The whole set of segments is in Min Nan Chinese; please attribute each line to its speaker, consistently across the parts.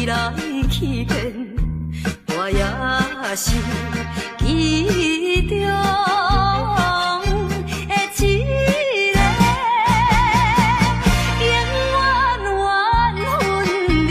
Speaker 1: 來去見，我也是其中的一个，永遠緣分你。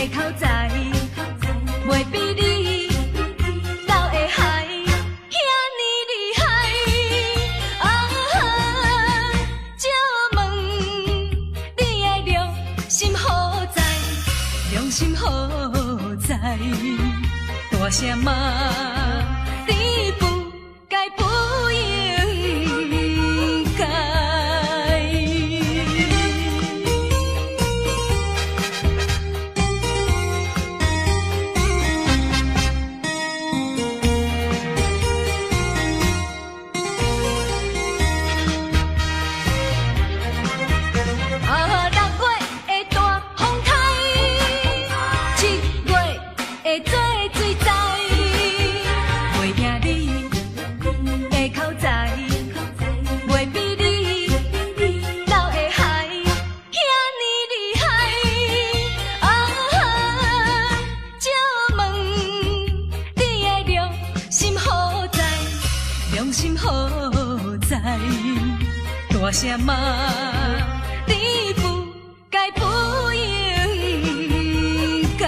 Speaker 1: 口才，袂比你老的海遐呢厲害。啊，借問你的良心何在？良心何在？大聲罵，你不該不應該。啊，六月的大風颱，7月的做水災，袂贏你的口才，袂比你老的海遐呢厲害。啊，借問你的良心何在？良心何在？大聲罵，你不該不應該。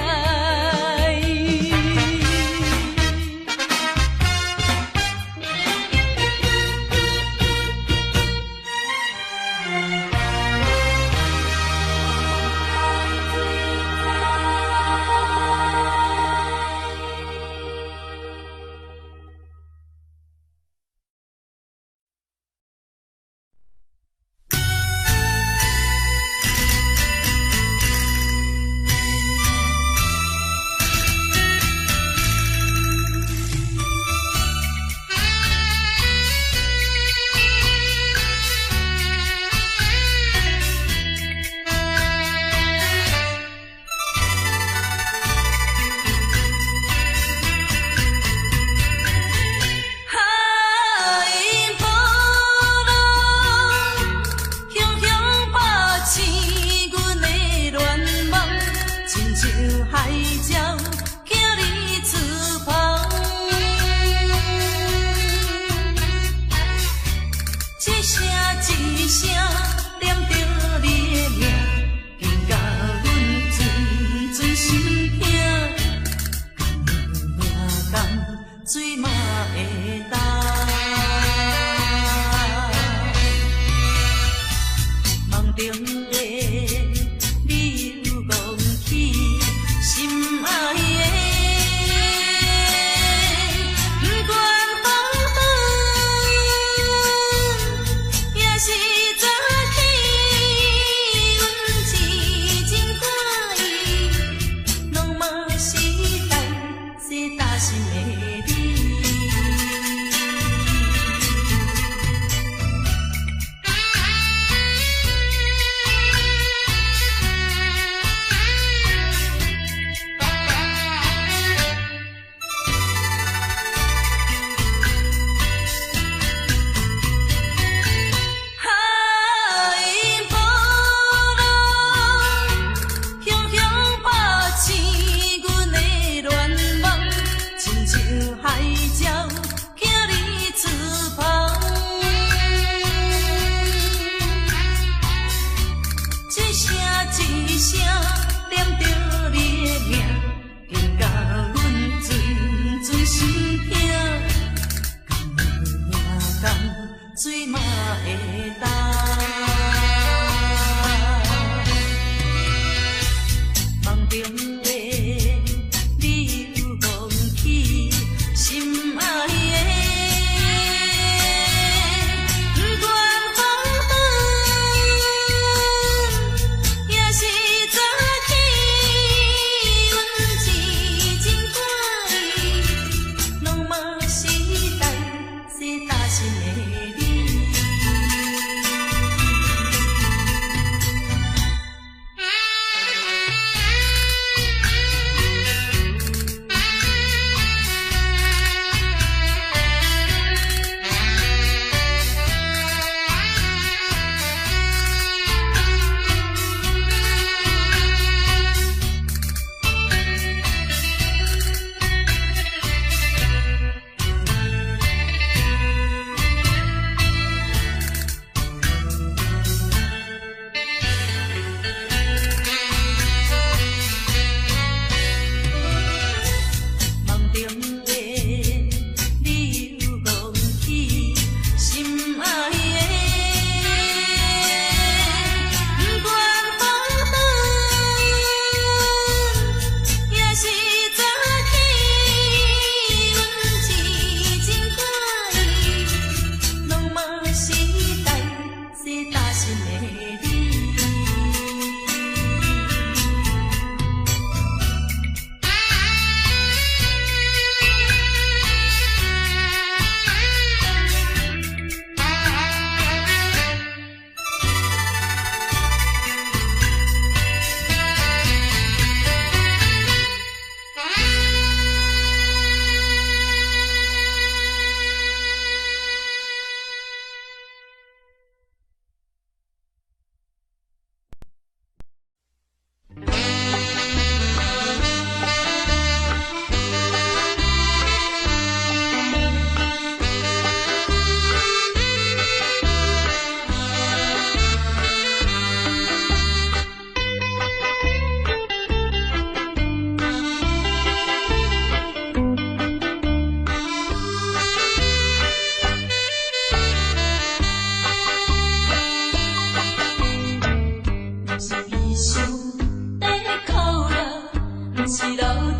Speaker 2: 海波浪，汹汹拍醒阮的恋梦，亲像海鸟行入翅膀。一声一声念著你的名，紧甲阮阵阵心痛。命甘水嘛會干。夢中的你又戇起心愛的，不管風雨也是早起，阮痴情大意，攏嘛是代世大心的你。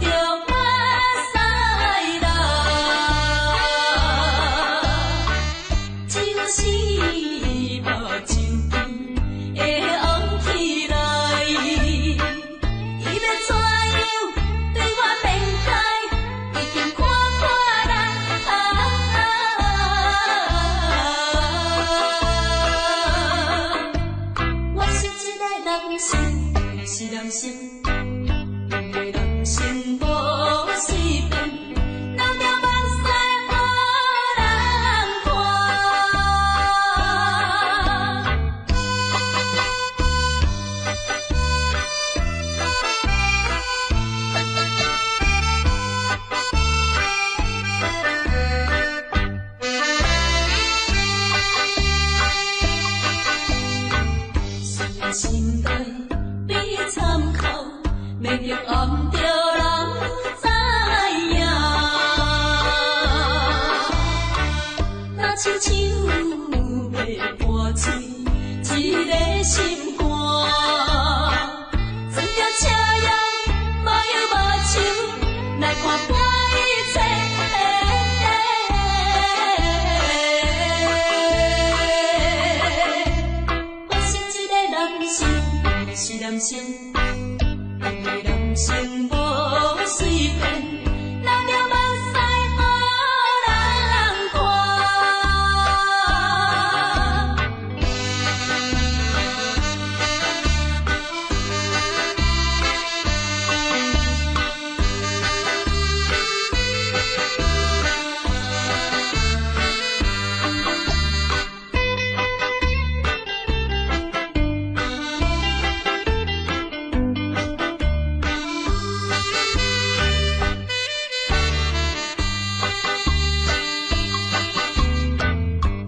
Speaker 2: 著目屎流。只有死目睭边会红起來，伊欲怎樣對我變態，已經看破人。我是一个男生，是男生，因為人生無隨便，流著目屎予人看。雖然心內悲慘哭，免得暗著人知影。若親像欲破碎一个心肝，装著赤焰，嘛用目睭來看破一切。我是一个男生，是男生，因為人生無隨便，流著目屎予人看。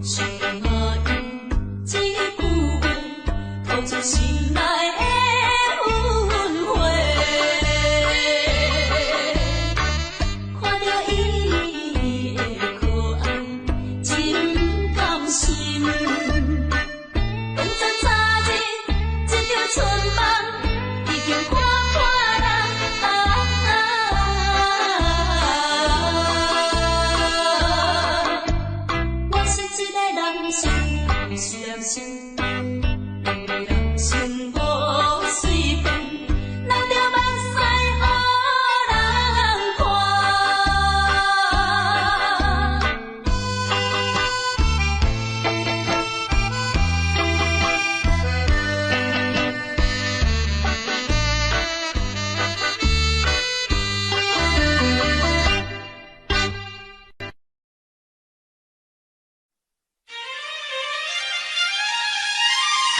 Speaker 2: 想阿伊這句話，吐出心內的怨話。看著伊的可愛，真甘心。當作昨日這場春夢，已經看破人。我是一個男生，是男生，因為人生無隨便，流著目屎予人看。
Speaker 1: 海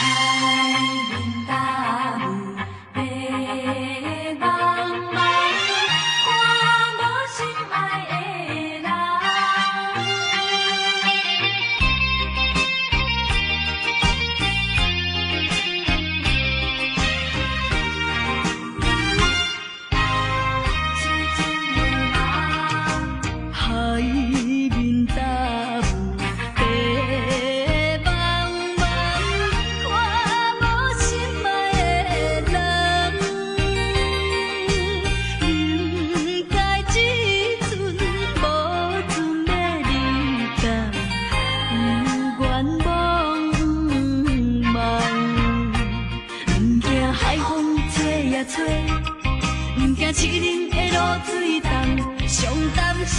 Speaker 1: 面大霧白茫茫，看無心愛的人。痴情的人。
Speaker 2: 海面大霧白茫茫，看無心愛的人。不知這陣無陣欲離別，有願望茫。不驚海風吹呀吹，不驚淒冷的露水重，上擔心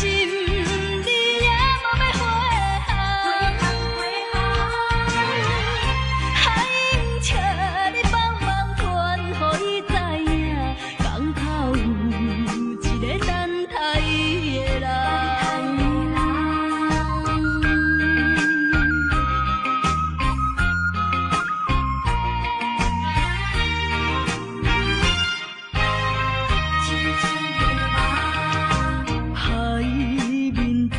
Speaker 2: 你也無欲回航。海鷹請你幫忙傳予伊知影，港口有一個等待伊的人。
Speaker 1: 痴情的夢。
Speaker 2: 海面大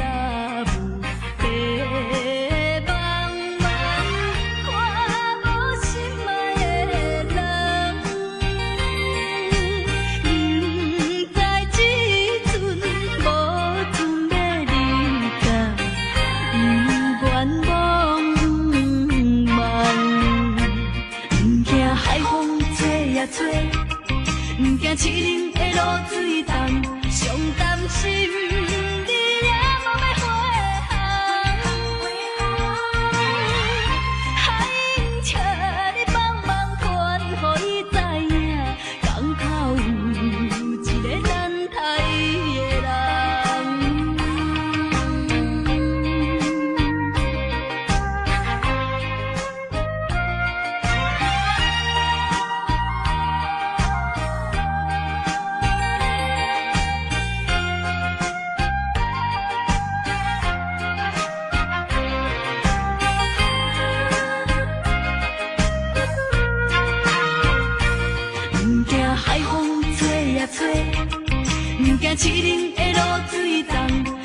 Speaker 2: 驚泅冷的露水重，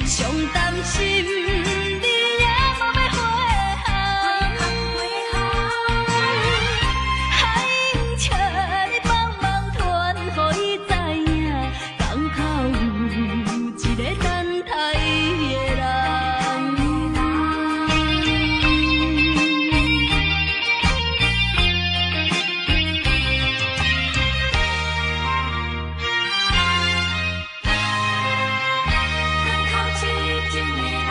Speaker 2: 上擔心你也無欲回航。海鷹請你幫忙傳予伊知影，港口有一个等待伊的人。
Speaker 1: 港口痴情的人。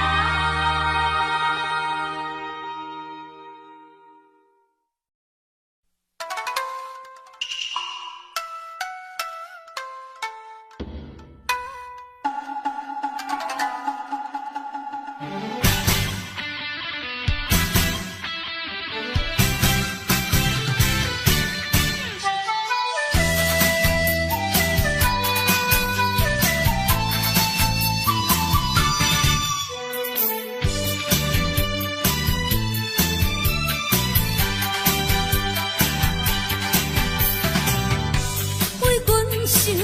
Speaker 2: 為阮想，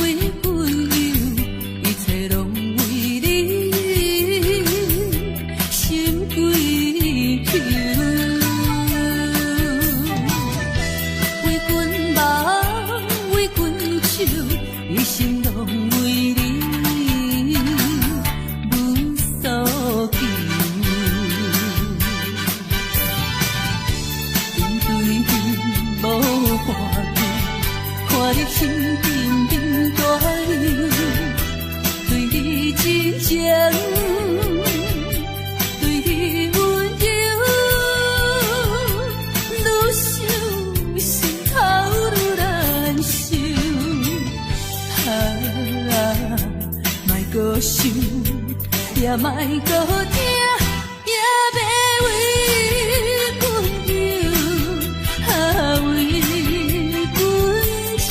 Speaker 2: 為阮憂，一切攏為你心祈求。為阮夢，為阮手，一生攏為你無所求。面對面無半句，看你心陣陣大憂，對你真情，對你溫柔，愈想心頭愈難受。啊，莫閣想，也莫閣疼，也欲為阮憂，啊，為阮愁。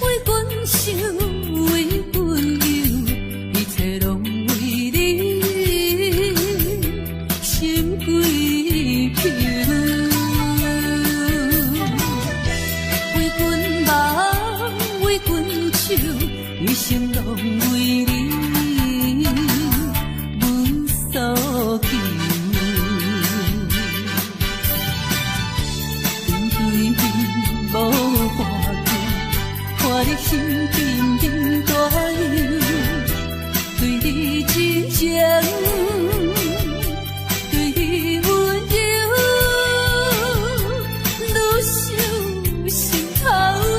Speaker 2: 為阮想，為阮憂，一切攏為你心祈求。為阮夢，為阮手，一生攏為你無所求。面對面無半句，看你心陣陣大憂，對你真情，對你溫柔，愈想心頭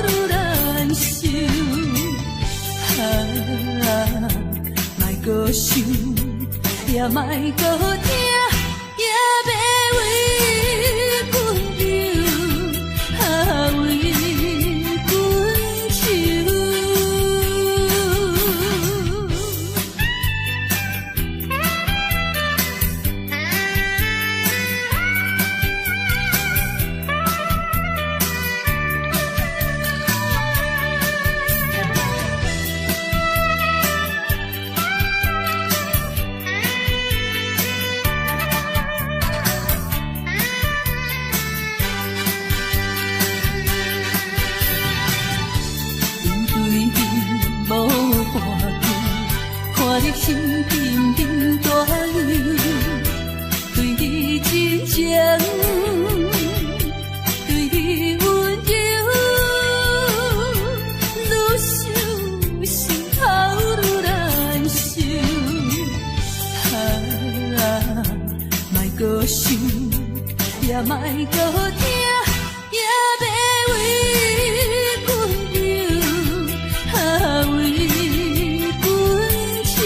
Speaker 2: 愈難受。啊，莫閣想，也莫閣疼，也欲為阮憂，啊，為阮愁。面對面無半句，看你心陣陣大憂，對你真情，對你溫柔，愈想心頭愈難受。啊，莫閣想，也莫閣疼，也欲為阮憂，啊，為阮愁。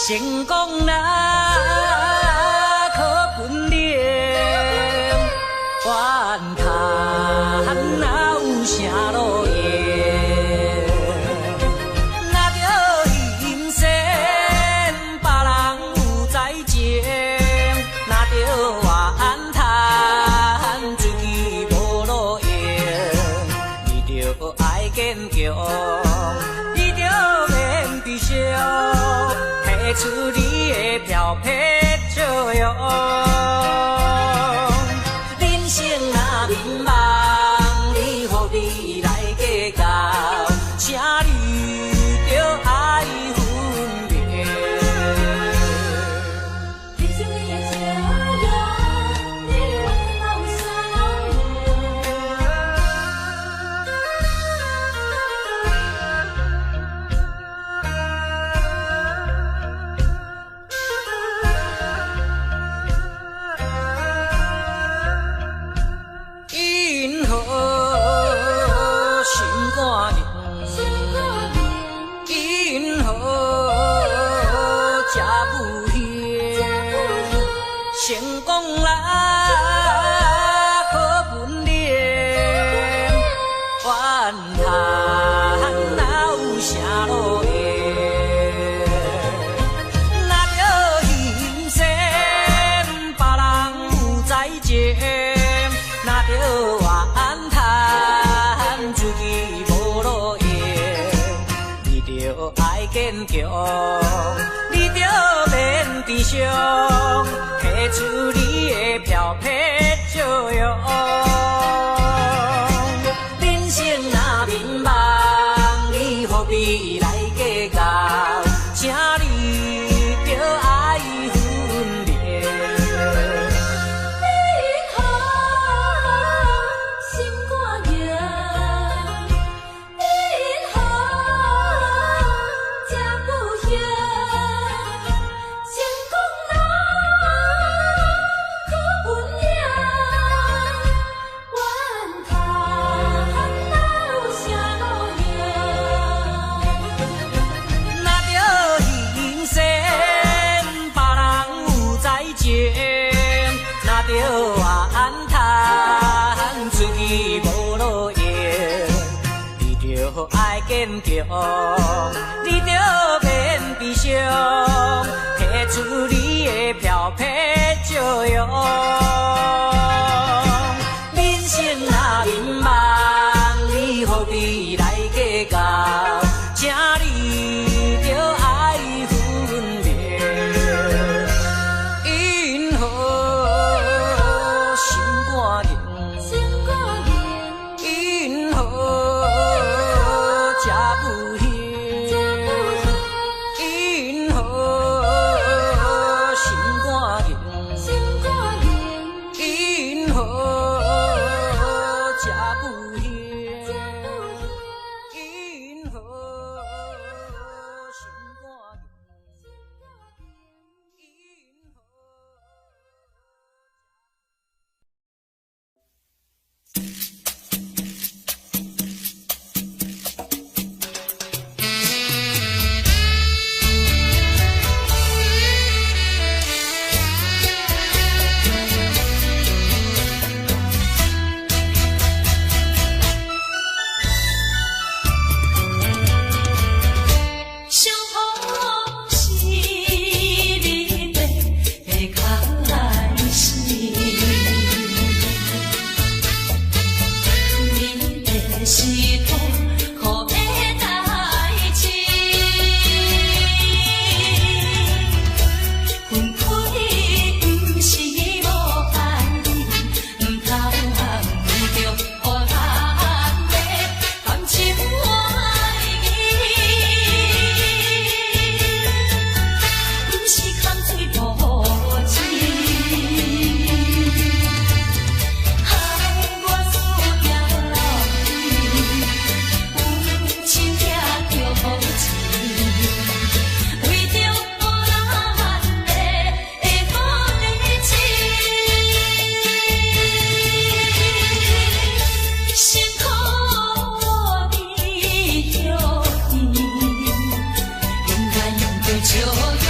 Speaker 3: 成功若靠本領，怨嘆哪有啥路用？若著欣羨別人有才情，若著怨嘆自己無路用，你著愛堅強，你著免悲傷，提出你的飄撇笑容。人生若迷茫，你何必來計較？請你著愛分明。
Speaker 1: 人生你的笑容，你怨哪有啥用？
Speaker 3: 因何心肝硬？
Speaker 1: 心肝硬，
Speaker 3: 因何这不幸？
Speaker 1: 这不幸。
Speaker 3: 成功若靠本領，怨嘆哪有啥路用？若著欣羨別人有才情，若著怨嘆自己無路用，你著愛堅強，你著免悲傷，提出你的飄撇笑容。人生若迷茫，你何必來計較？請你著愛分明。
Speaker 1: 因何心肝硬？因何這不幸？成功若靠本領，怨嘆哪有啥路用？
Speaker 3: 若著欣羨別人有才情，若著怨嘆自己無路用，你著愛堅強，你著免悲傷，提出你的飄撇笑容。人生若迷茫，你何必來計較？請你著愛分明。因何心肝硬？
Speaker 1: 心肝硬，
Speaker 3: 因何這不幸？
Speaker 1: 這不幸。
Speaker 3: 因何心肝硬？
Speaker 1: 心肝硬，
Speaker 3: 因何這不幸？
Speaker 1: 這不幸。
Speaker 3: 因何心肝硬？因何？
Speaker 2: 相逢是你的開始，你的是痛苦的代誌，分開毋是無愛你，毋通為著予咱的感情懷疑，毋是空嘴無錢。害我思念你，有情疼着錢，為著無咱的好日子，辛苦你休息，應該用著笑容。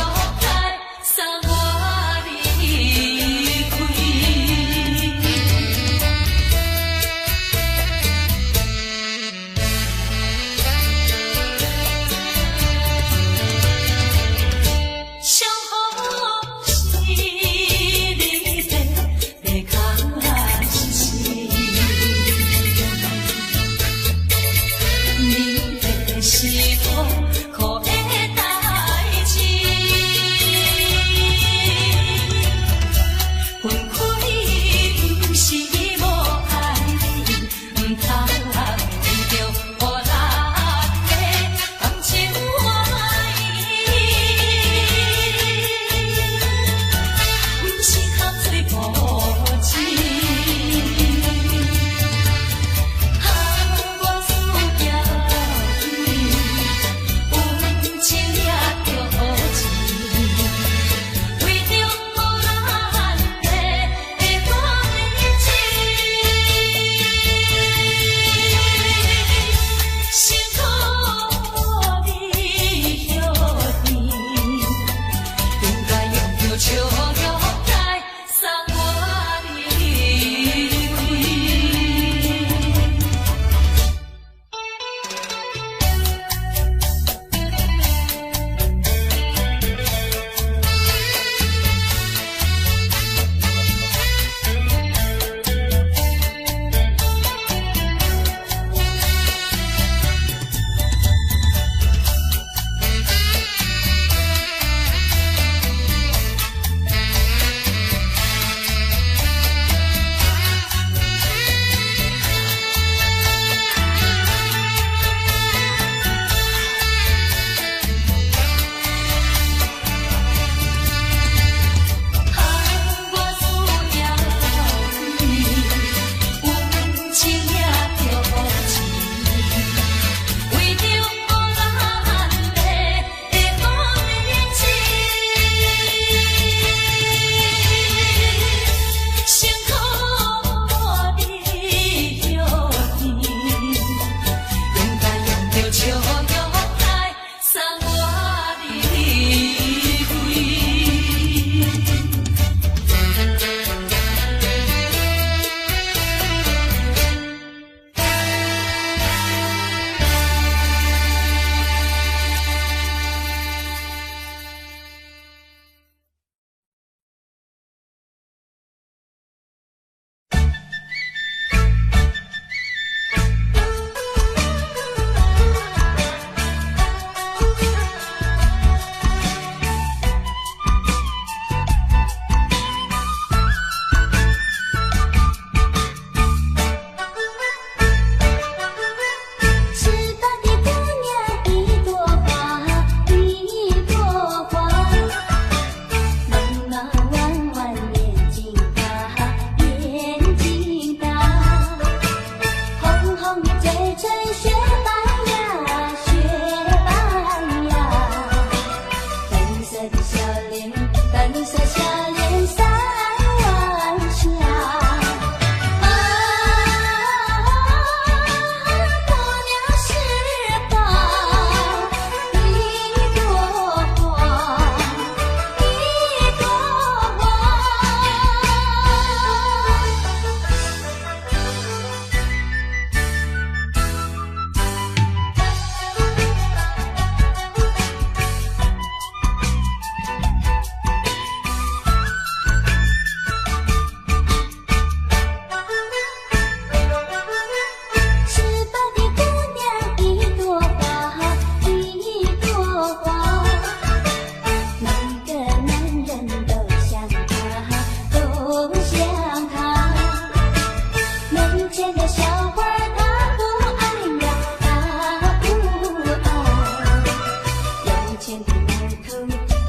Speaker 1: 的老頭，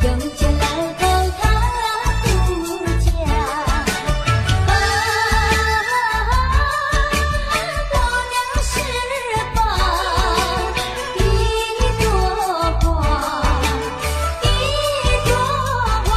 Speaker 1: 用這老頭他顧家。啊，姑娘是把一朵花，一朵花。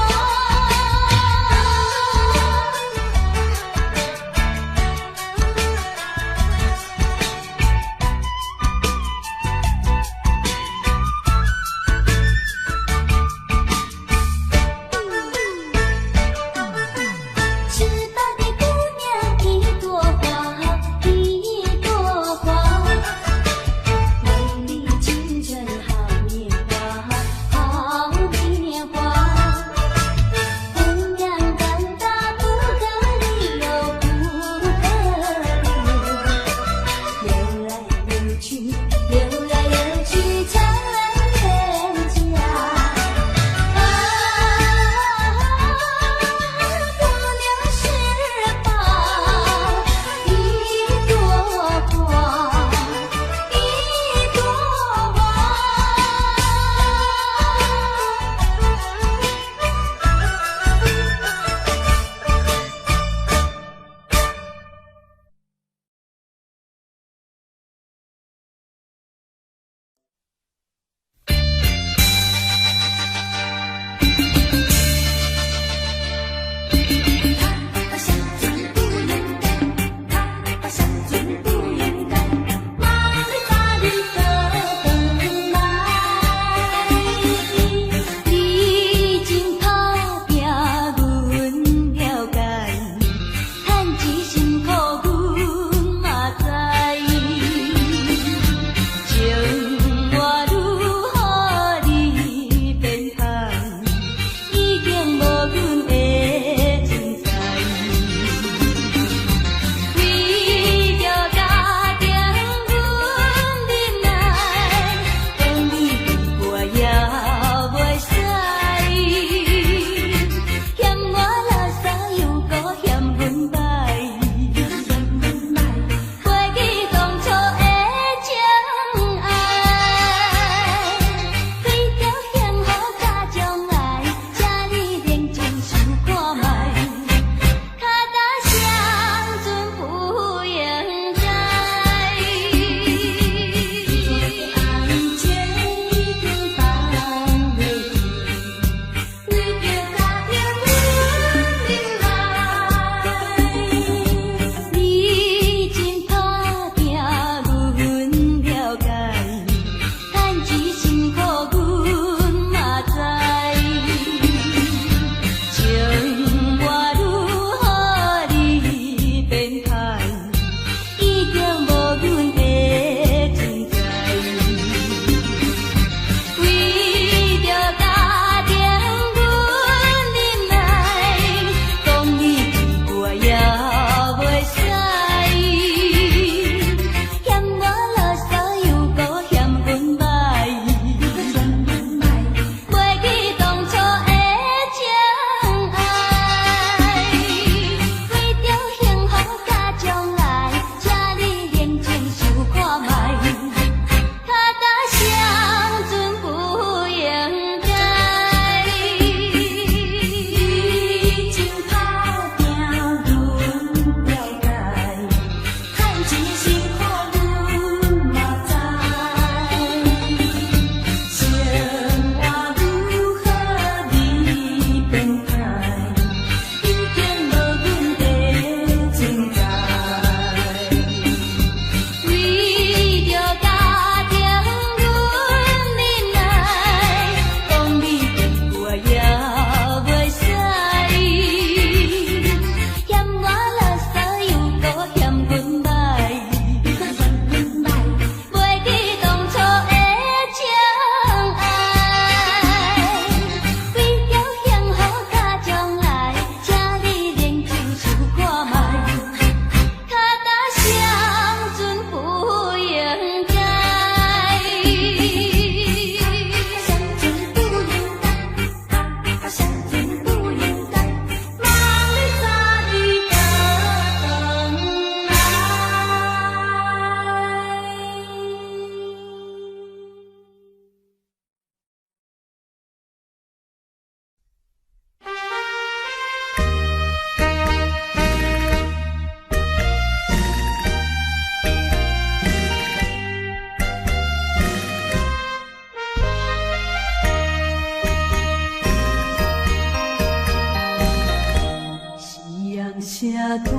Speaker 2: 下多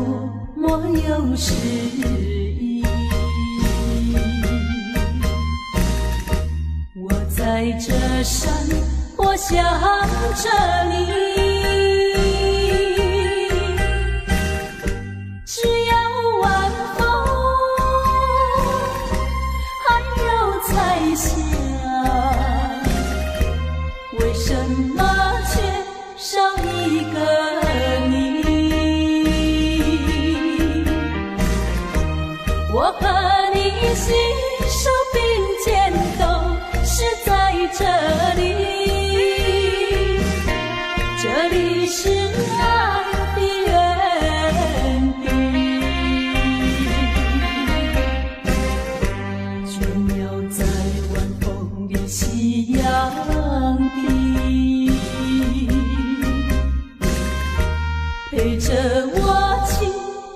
Speaker 2: 麼有詩意。我在這山坡想著你，只要晚風還有彩霞，為什麼缺少一個你？我和你攜手並肩，都是在這裡，這裡是愛的園地。倦鳥在晚風裡夕陽低，陪著我輕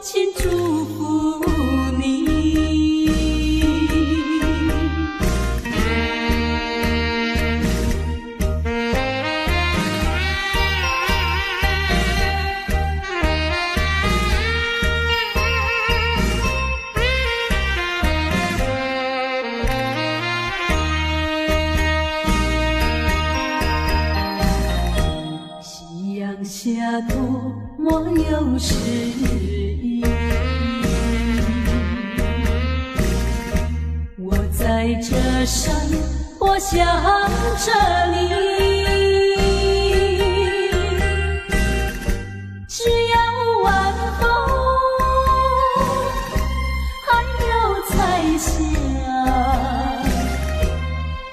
Speaker 2: 輕祝福你。夕陽下多麼有詩意，我在這山坡想著你，只要晚風還有彩霞，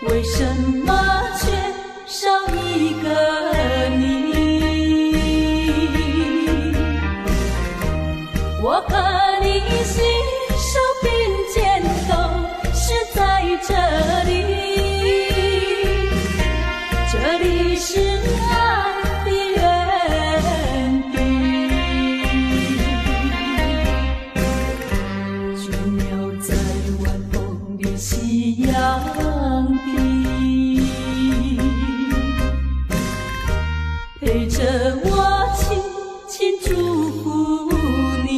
Speaker 2: 為什麼缺少一個你？我和你攜手並肩，都是在這裡，這裡是愛的園地。倦鳥在晚風裡夕陽低，陪著我輕輕祝福你。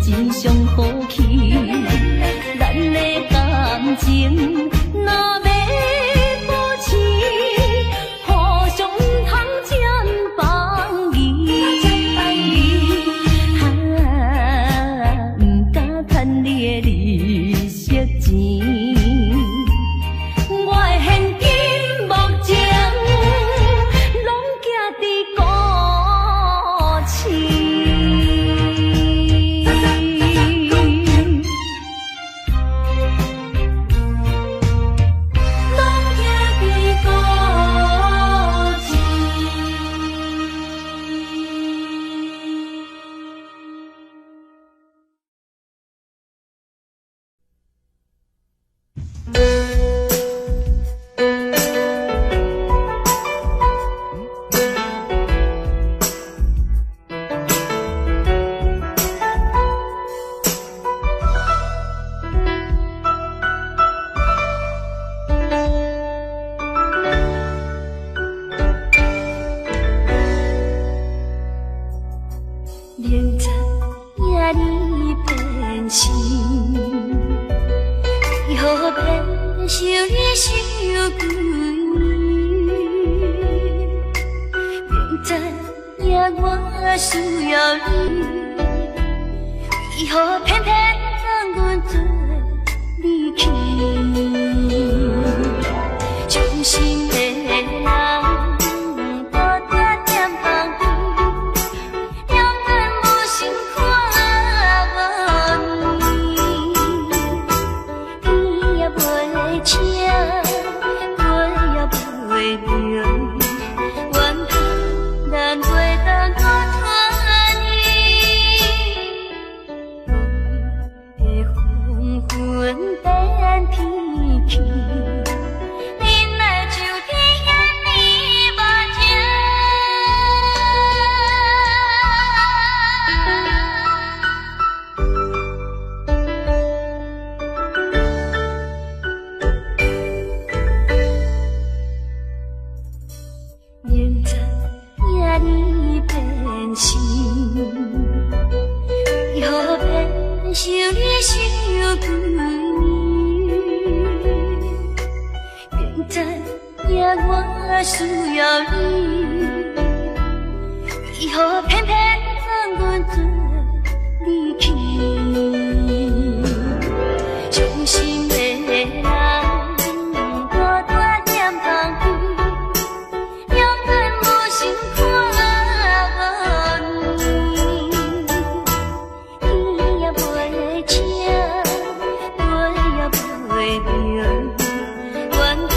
Speaker 2: 情上好去。咱的感情若欲保持，互相毋通占放棄。啊，毋敢趁你的利息錢，我的現金目前攏寄佇股市。攏寄佇股市。明知影你变心，为何偏想你伤久年？明知影我需要你，為何偏偏放阮做離去？傷心的人，孤單踮旁邊，兩眼無神看你，天也袂醒，月也袂明，怨叹咱袂當閣團圓。的黃昏變天氣，忍耐像天遐呢無情。明知影你變心，為何偏想你傷久年？明知影我需要你，為何偏偏放阮做離去？傷心的人，孤單踮旁邊，兩眼無神看你，天也袂醒，月也袂明，怨嘆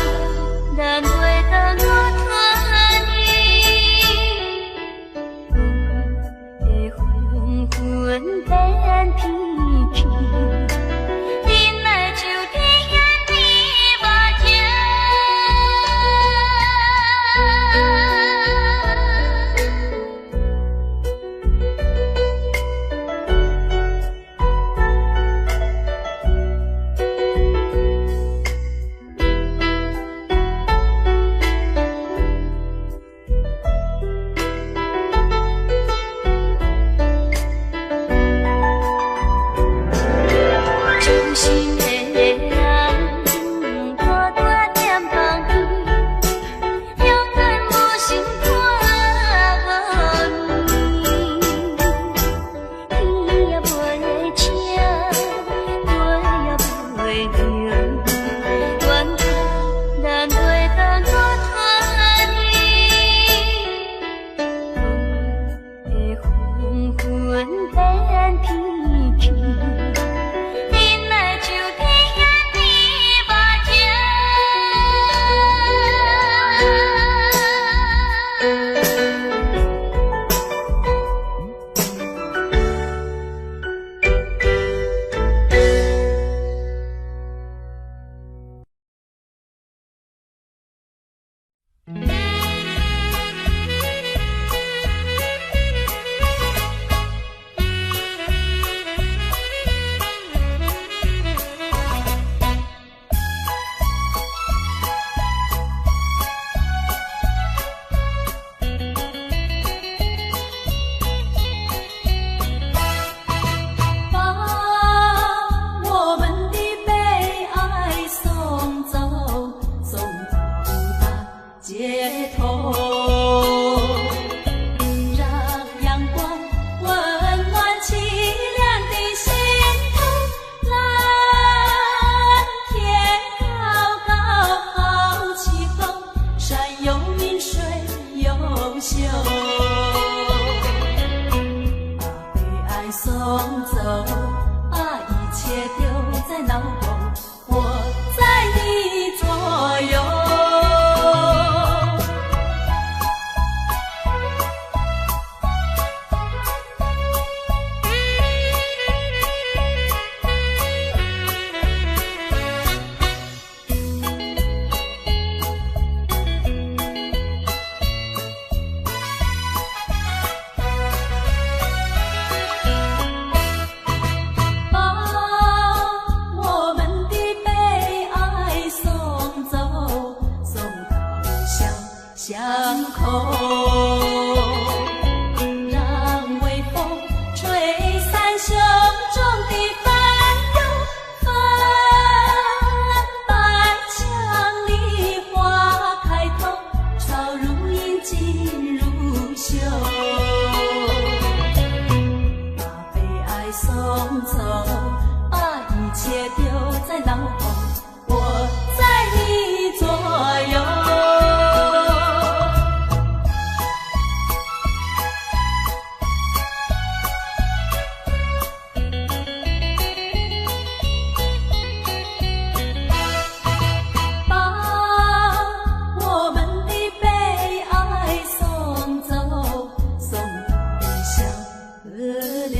Speaker 2: 咱袂當閣團圓。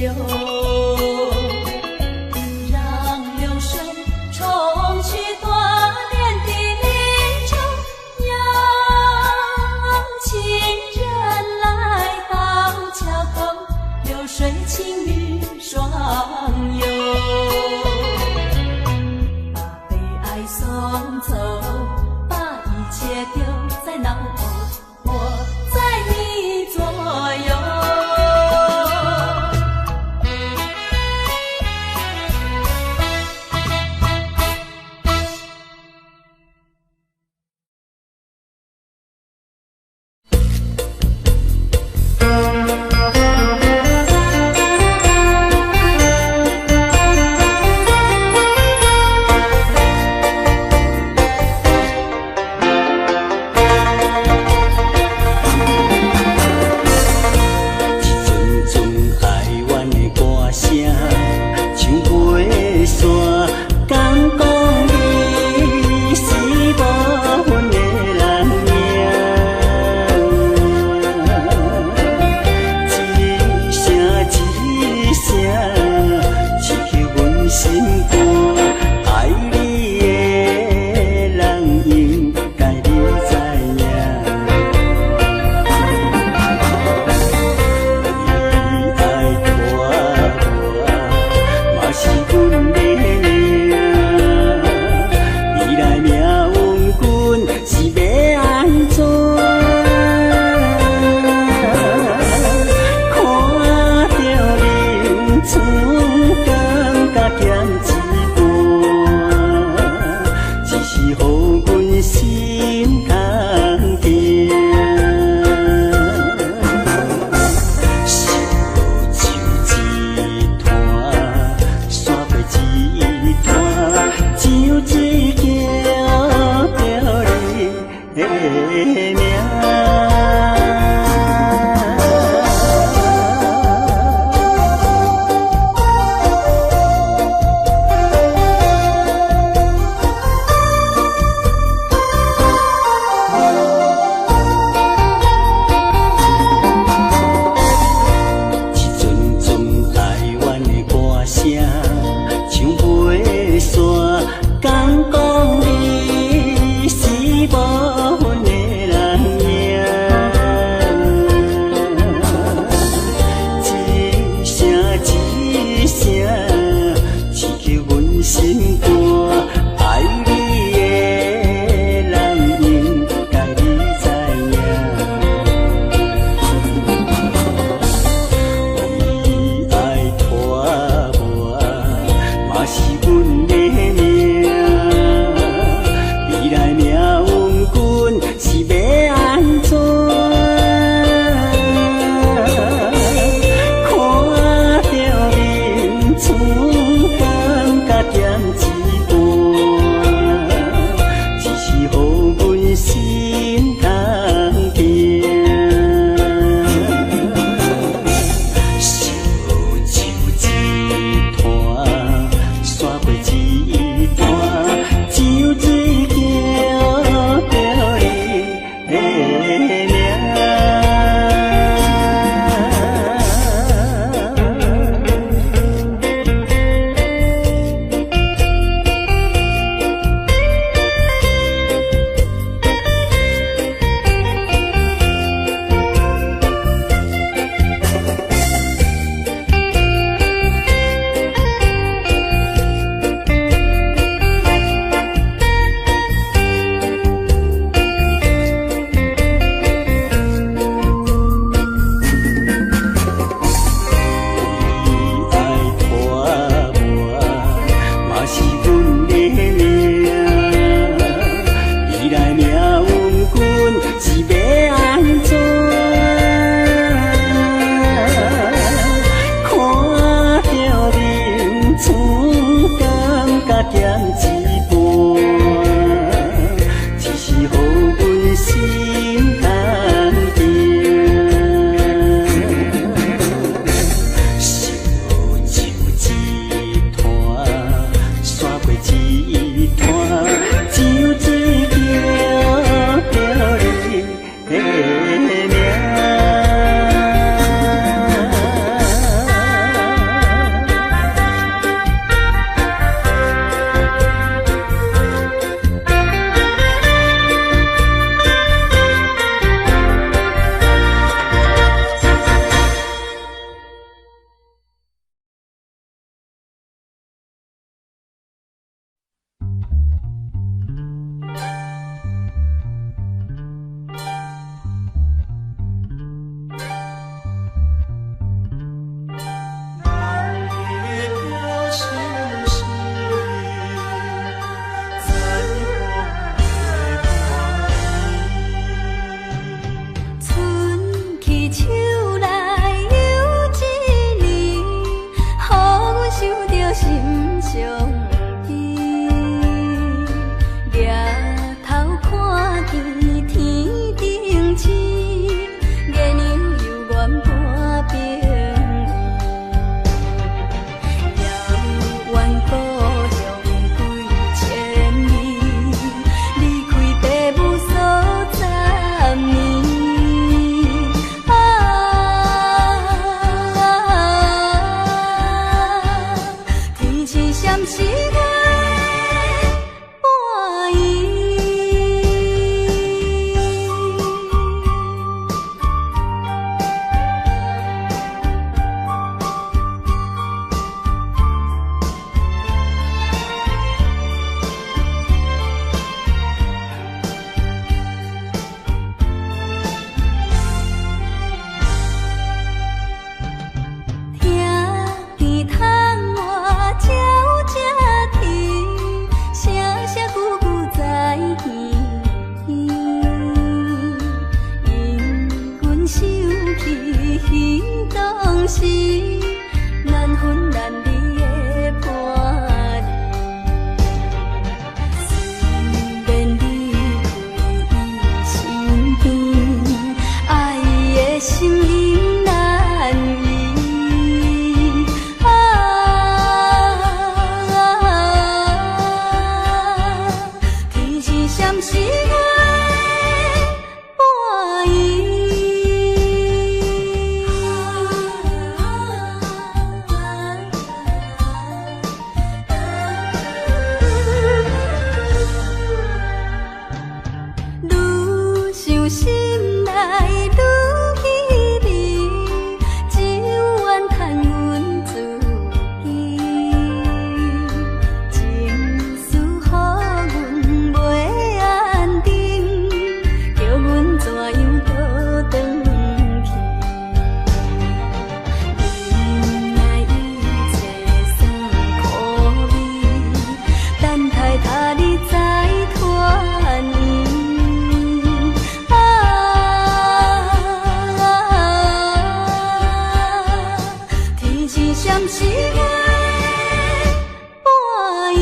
Speaker 2: 流。讓流水沖去多年的離愁，邀情人來到橋頭，流水情侶雙遊。把悲哀送走，把一切丟在腦後，我在你左右。是難分難離的伴侶。雖免離開伊身邊，愛的心仍難移。啊，天時閃時月半圓。愈想心內愈稀微，只有怨嘆阮自己。情絲予阮袂安定，叫阮怎樣倒轉去？忍耐一切酸苦味，等待他日再團圓。啊，天時閃時月半圓。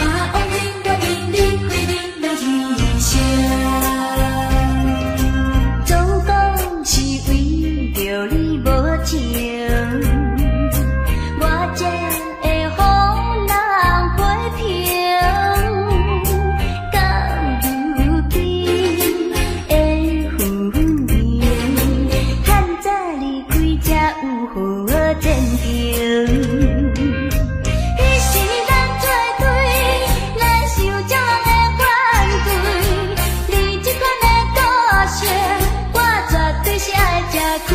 Speaker 1: 啊，往日我為你開恁的犧牲，總講是為著你無情，我才會予人批評。到如今的分明，趁早離開才有好前程。彼時咱做對，來受這人的反對。你這款的個性，我絕對是愛吃虧。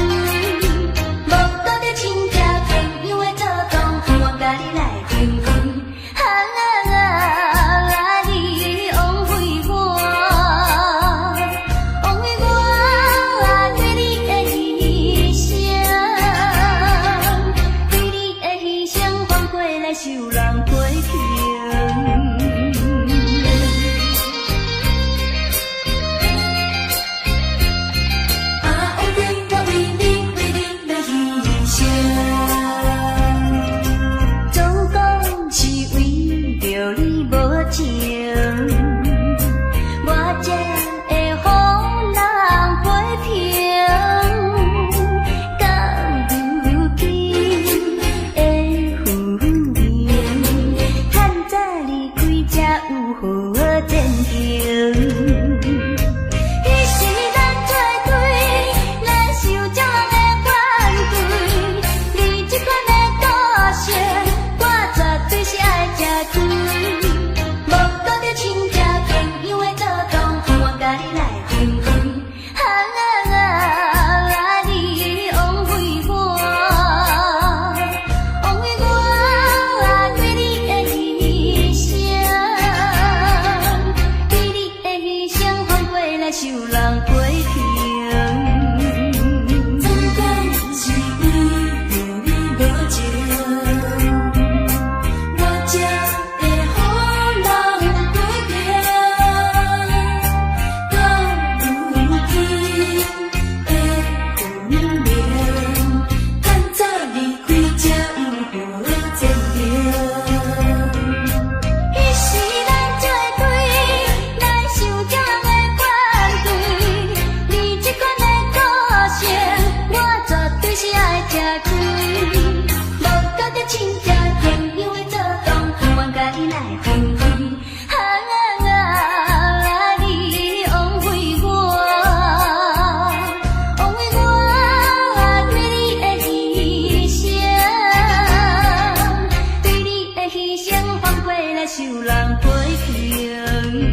Speaker 1: 無顧著親戚朋友的阻擋，我共你來分開。啊啊，你枉費我，枉費我對你的犧牲，對你的犧牲反過來受人批評。啊，往日我為你為你來犧牲，總講是為著你無情，我才會予人批評。到如今的分明，趁早離開才有好前程。彼時咱做對，來受這人的反對。你這款的個性，我絕對是愛吃虧。無顧著親戚朋友的阻擋，我共你來分開。啊啊，你枉費我，枉費我對你的犧牲，對你的犧牲反過來受人批評。總講是為著你無情，我才會予人批評。到如今的分明，趁早離開才有好前程。彼時咱做對，來受這人的反對。你這款的個性，我絕對是愛吃虧。無顧著親戚朋友的阻擋，我共你來分開。啊啊，你枉費我，枉費我對你的犧牲，對你的犧牲反過來受人批評。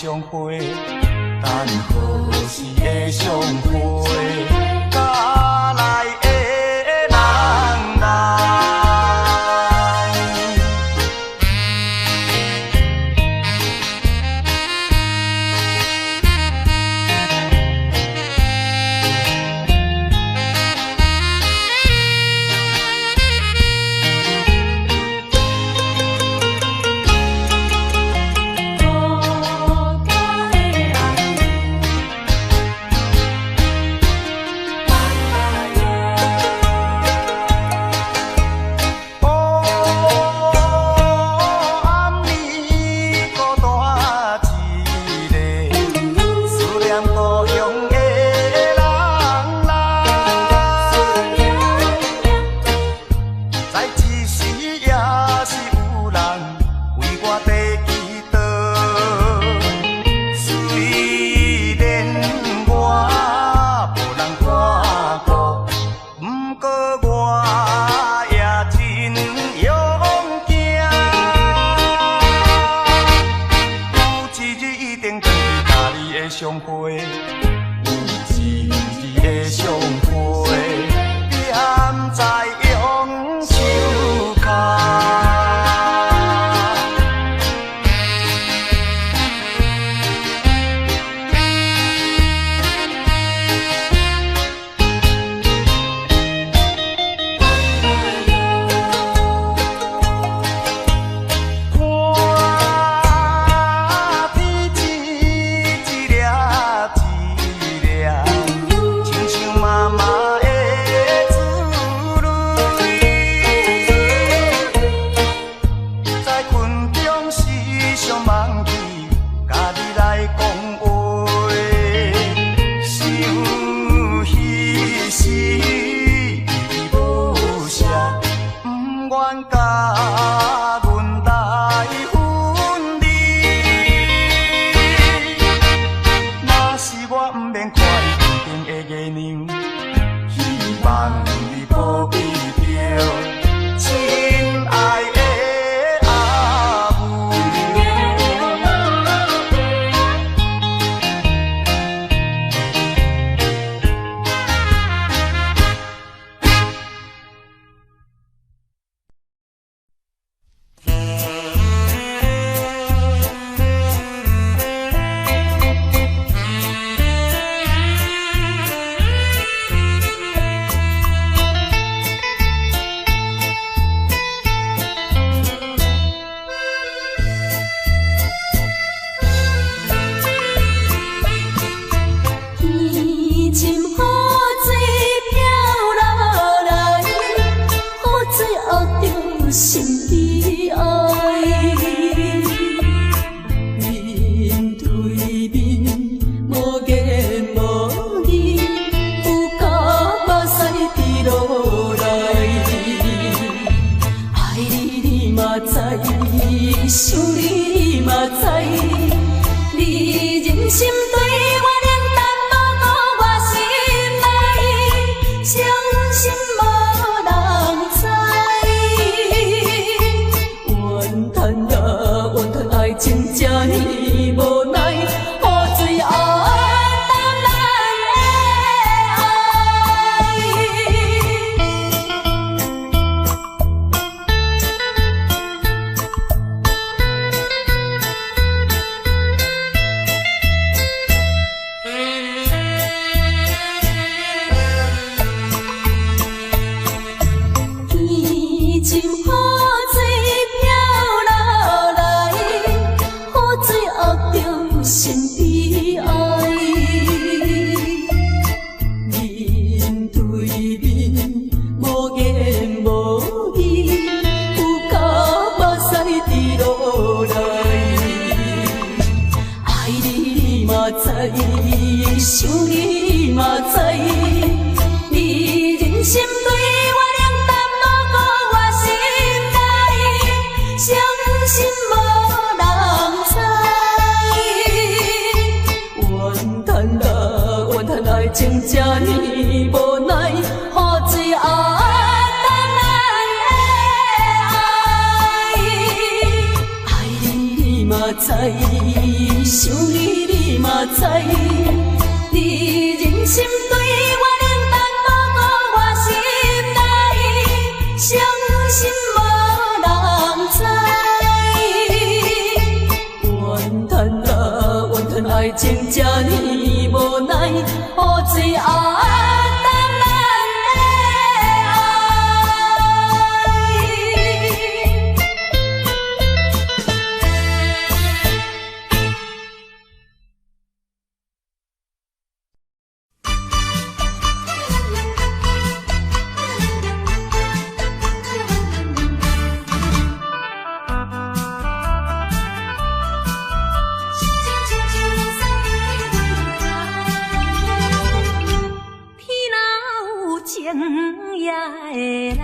Speaker 4: 相會，等何時會相會？甲來的人來。哦，暗暝孤單一个，思念故鄉的人來。在這時也是有人為我在祈禱，雖然我無人看顧，不過我也真勇敢。有一日一定轉去佮你的相會，有一日的相會，踮在榕樹跤。看天星一粒一粒，親像媽媽的珠淚。在困中時常夢起，佮你來講話。想彼時依依不捨，不願佮阮來分離。若是我毋免看你天頂的月亮，希望你保庇著親愛的阿母。
Speaker 2: 天深雨水飄落來，雨水壓著心悲哀。面對面無言無語，有甲目屎滴落來。愛你你嘛知，想你你嘛知，你忍心對我冷淡，無顧我心內，傷心無人知。怨嘆啊怨嘆，愛情這呢無奈，雨水壓淡咱的愛。天深雨水飄落來，雨水壓著心悲哀。面對面無言無語，有甲目屎滴落來。愛你你嘛知，想你你嘛知，你忍心對我冷淡，無顧我心內，傷心無人知。怨嘆啊怨嘆，愛情這呢無奈，雨水壓淡咱的愛。愛你你嘛知，想你你嘛知，你忍心對我冷淡，無顧我心內，傷心無人知。怨嘆啊怨嘆，愛情這呢無奈，雨水壓淡咱的愛。天若有情也會老，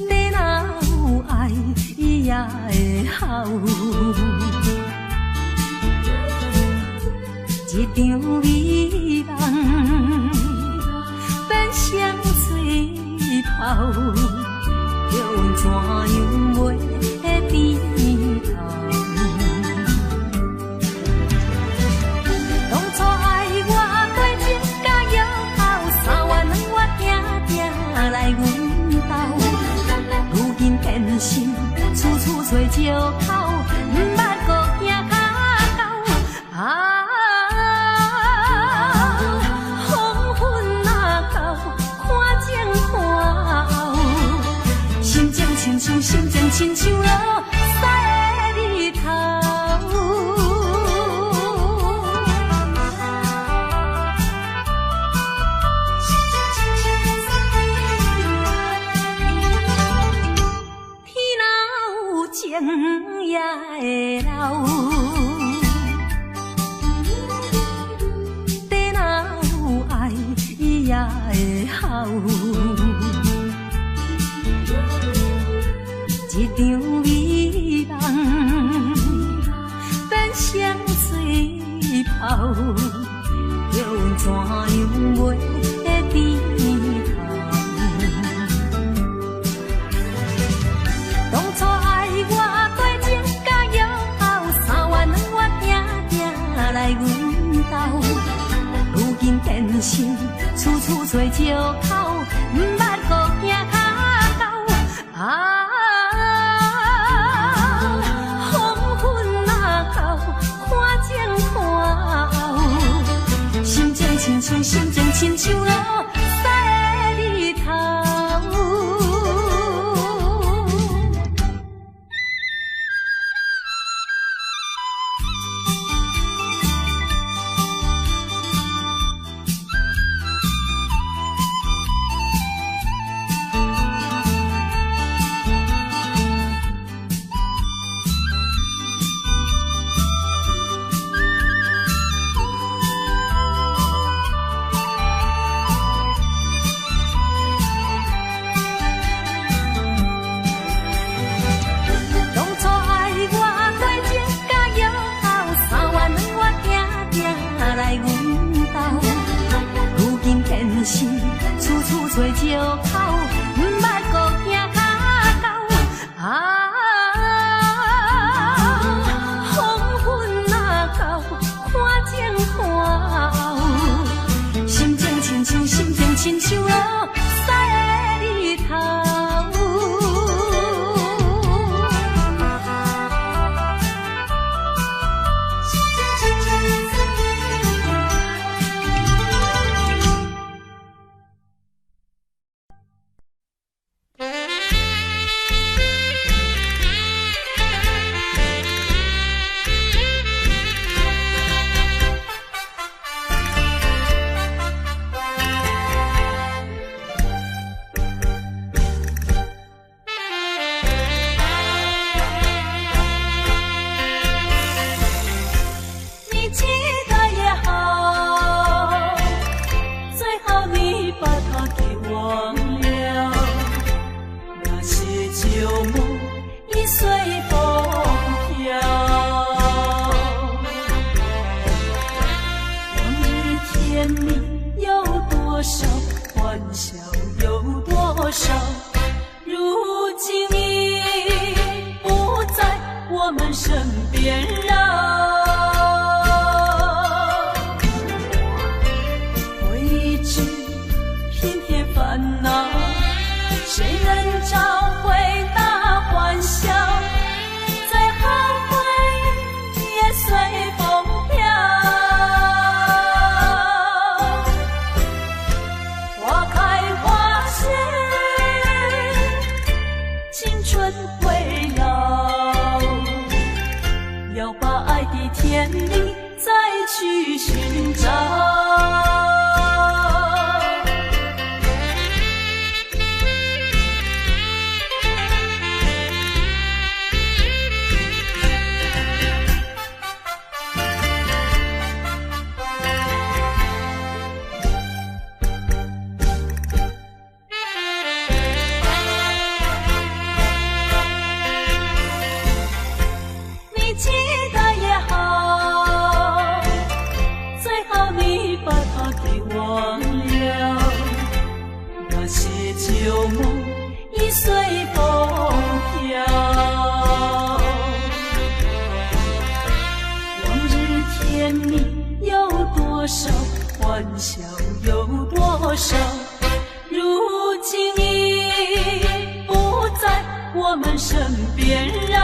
Speaker 2: 地若有愛也會哭。一場美夢變成水泡，叫阮怎樣袂變頭？當初愛我對情甲約好，三月兩月定定來阮兜，如今變心，處處找藉口，毋捌閣行跤到。啊，黃昏若到，看前看後，心情親像心情親像落屎的日頭。天若有情也會老，地若有愛也會哭。一場美夢變成水泡，叫阮怎樣袂變頭？當初愛我對情甲約好，三月兩月定定來阮兜，如今變心，處處找藉口，毋捌閣行跤到。啊，黃昏若到，看前看後，心情親像心情親像落屎的日頭。當初愛我對情甲約好，三月兩月定定來阮兜，如今變心，處處找藉口，毋捌閣行跤到。啊，黃昏若到，看前看後，心情親像心情親像落屎的日頭。邊繞。未知偏偏煩惱，誰能找回那歡笑？最後回憶也隨風飄。花開花謝，青春會老，要把愛的甜蜜再去尋找。你記得也好，最好你把它給忘了。那些舊夢已隨風飄，往日甜蜜有多少，歡笑有多少，如今已不在我們身邊繞。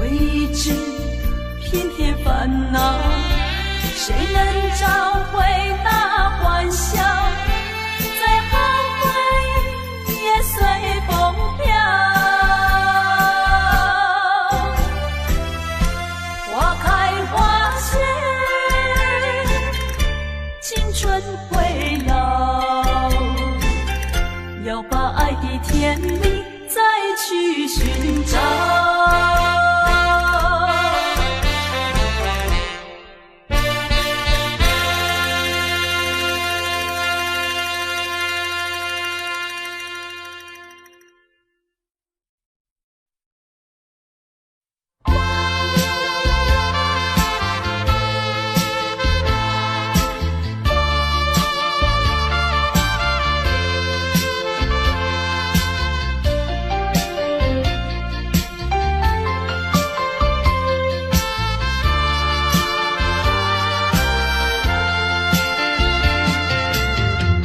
Speaker 2: 未知偏偏煩惱，誰能找回那歡笑？最後回憶也隨風飄。花開花謝，青春會老，要把愛的甜蜜再去尋找。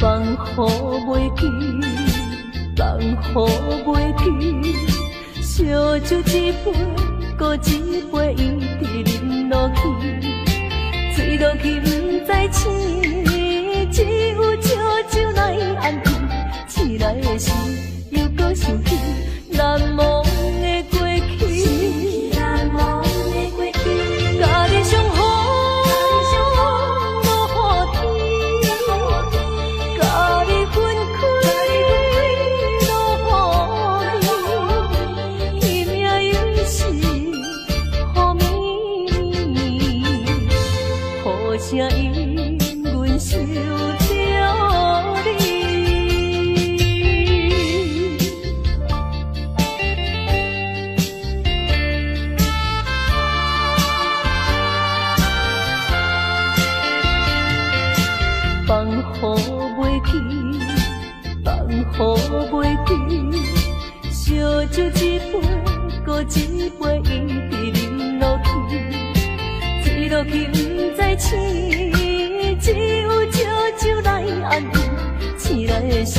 Speaker 2: 放予袂記，放予袂記，燒酒一杯，閣一杯，一直啉落去，醉落去毋知醒，只有燒酒來安慰。醒來的時，猶閣想起難忘的過去，難忘的過去，佮你相逢落雨天，佮你分開落雨暝，天命猶是雨暝暝，雨聲引阮想著你。放予袂記，放予袂記，燒酒一杯，閣一杯，一直啉落去，醉落去毋知醒，只有燒酒來安慰。醒來的時，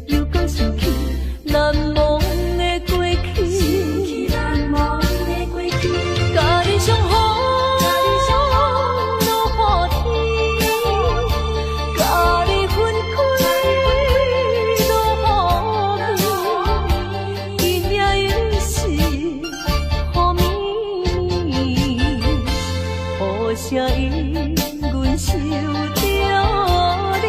Speaker 2: 猶閣想起難忘的過去，難忘的過去，佮你相逢落雨天，佮你分開落雨暝，天命猶是雨暝暝，雨聲引阮想著你。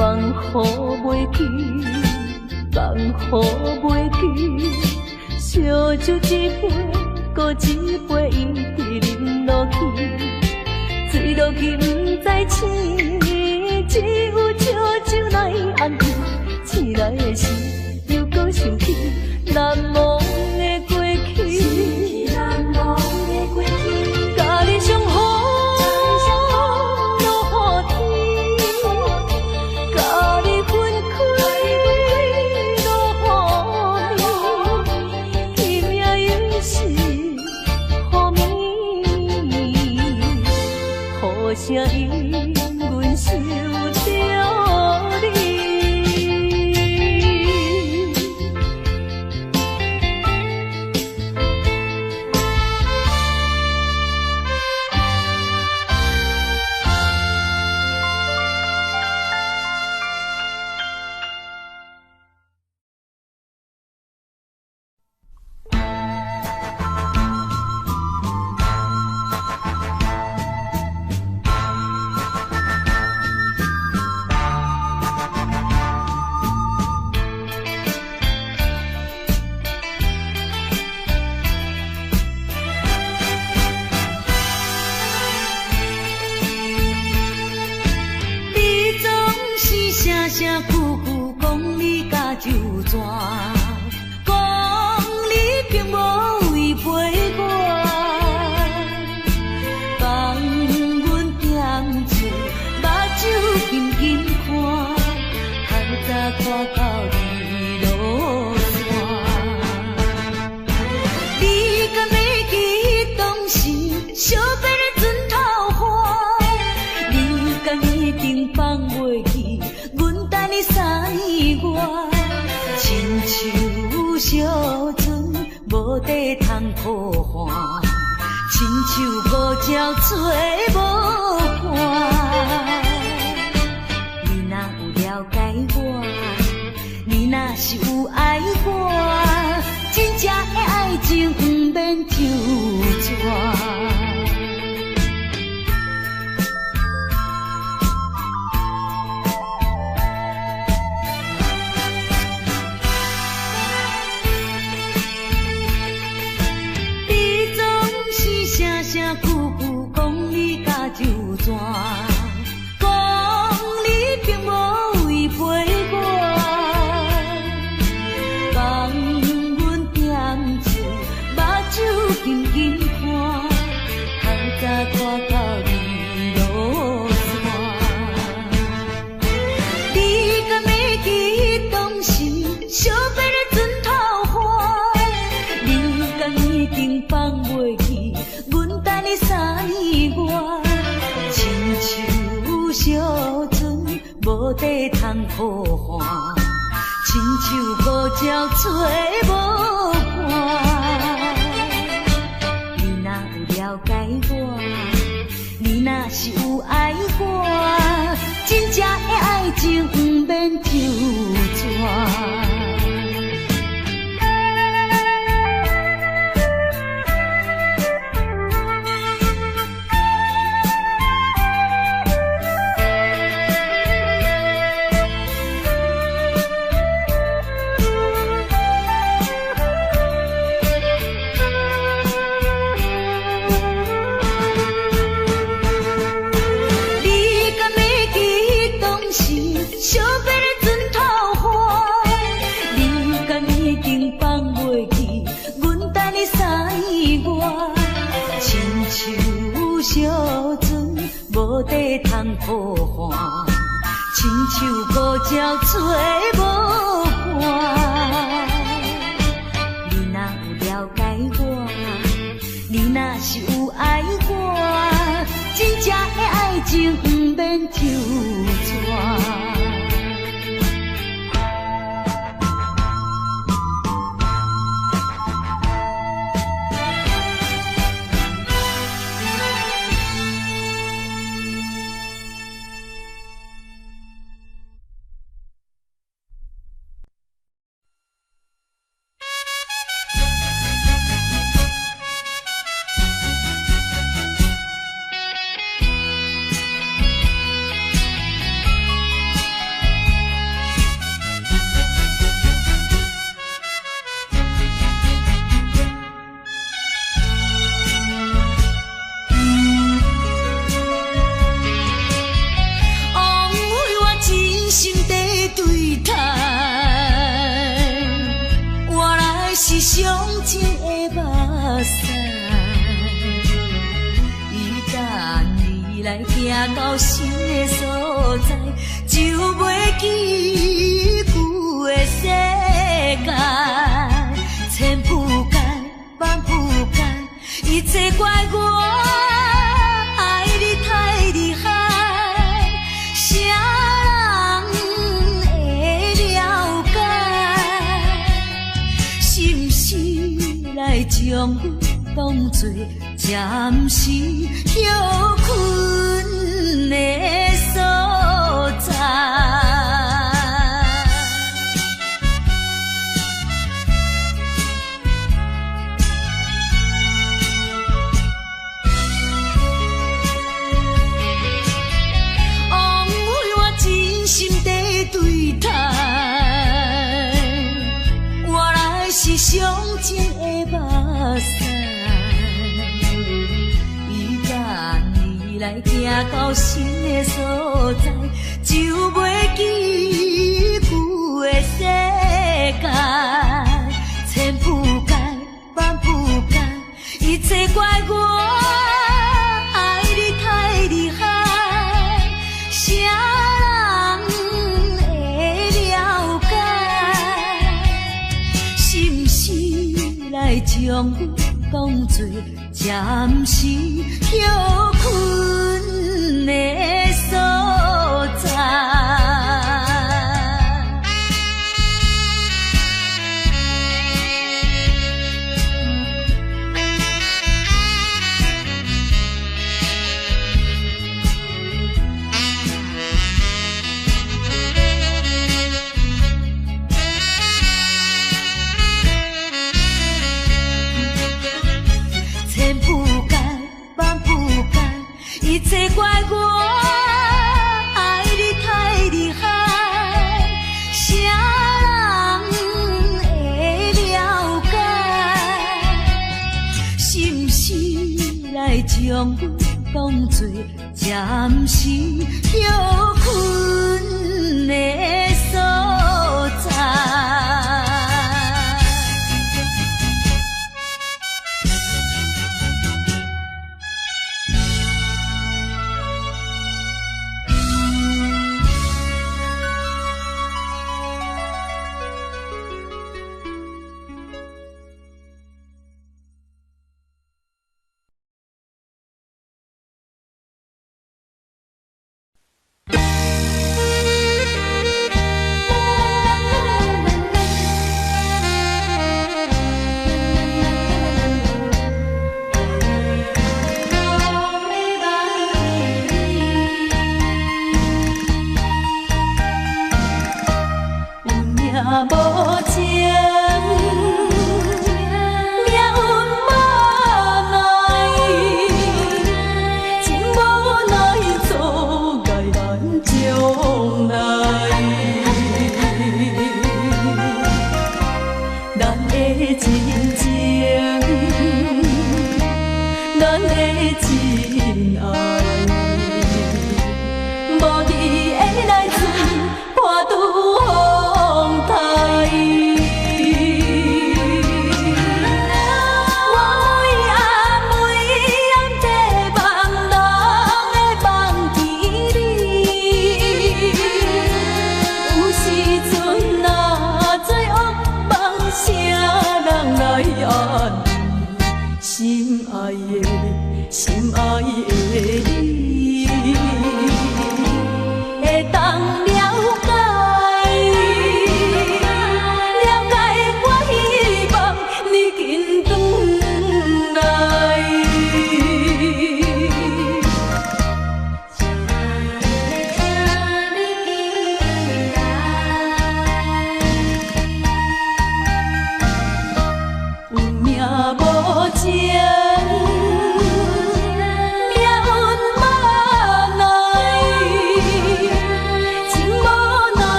Speaker 2: 放予袂記，放予袂記，燒酒一杯，閣一杯，一直啉落去，坠落去毋知醒，只有烧酒来安慰。醒来的时，犹阁想起难忘的过去。佮你相逢落雨天，佮你分开落雨暝，天命又是雨暝，雨声引阮想著你。
Speaker 1: 你总是声声句句讲你佮酒泉，讲你并无违背我，放阮踮厝，目睭紧紧看，透早看到日落山。你敢会记当时惜别的阵头花？你敢一定放袂记，阮等你3年外，亲像小船无地通靠岸，亲像孤鸟找无伴。你若有了解我，你若是有爱我，真正的爱情毋免周旋。你总是声声句句讲你佮酒泉，讲你并无违背我，放阮踮厝，目睭紧紧看，透早看到日落山。你敢会记当时惜别的阵头花？你敢一定放袂记，阮等你3年外，亲像小船无地通靠岸，亲像孤鸟找无伴。你若有了解我，你若是有爱我，真正的爱情毋免周旋。你敢会记当时惜别的阵头花？你敢一定放袂记，阮等你3年外，亲像小船无地通靠岸，亲像孤鸟找无伴。你若有了解我，你若是有爱我，真正的爱情毋免周旋。
Speaker 2: 你上情的目屎。伊等你來行到新的所在，就袂記舊的世界。千不該，萬不該，一切怪我愛你太厲害，啥人會了解？是毋是來將阮當作暫時歇睏的所在？枉費我真心地對待，原來是傷情的目屎。伊等你來行到新的所在，就袂記舊的世界。千不該，萬不該，一切怪我愛你太厲害，啥人會了解？是毋是來將阮當作暫時歇睏的所在？千不該，萬不該，一切怪我愛你太厲害，啥人會了解？是毋是來將阮當作暫時歇睏的所在？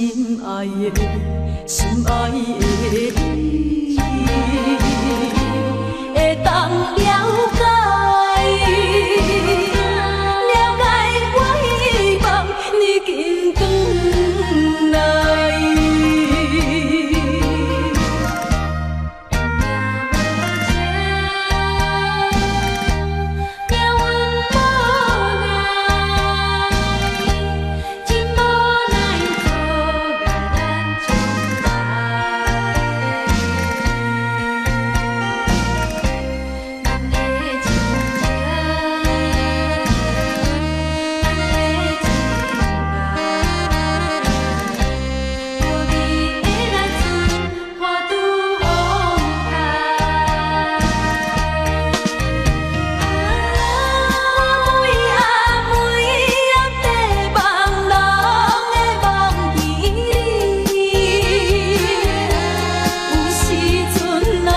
Speaker 2: 心愛的，心愛的你，會當了解，了解我希望你緊轉來。
Speaker 1: 命運無奈，真無奈阻礙咱相愛。咱的親情，咱的情愛，無味的咱阵花拄風台。我每暗每暗在梦拢会梦见你，有时阵若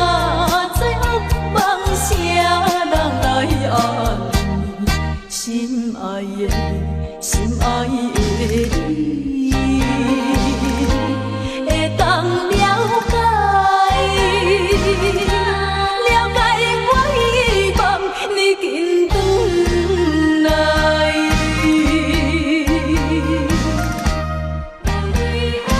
Speaker 1: 做恶梦，啥人來安慰？
Speaker 2: 心愛的，心愛的你，會當了解，了解我希望你緊轉來。
Speaker 1: 你話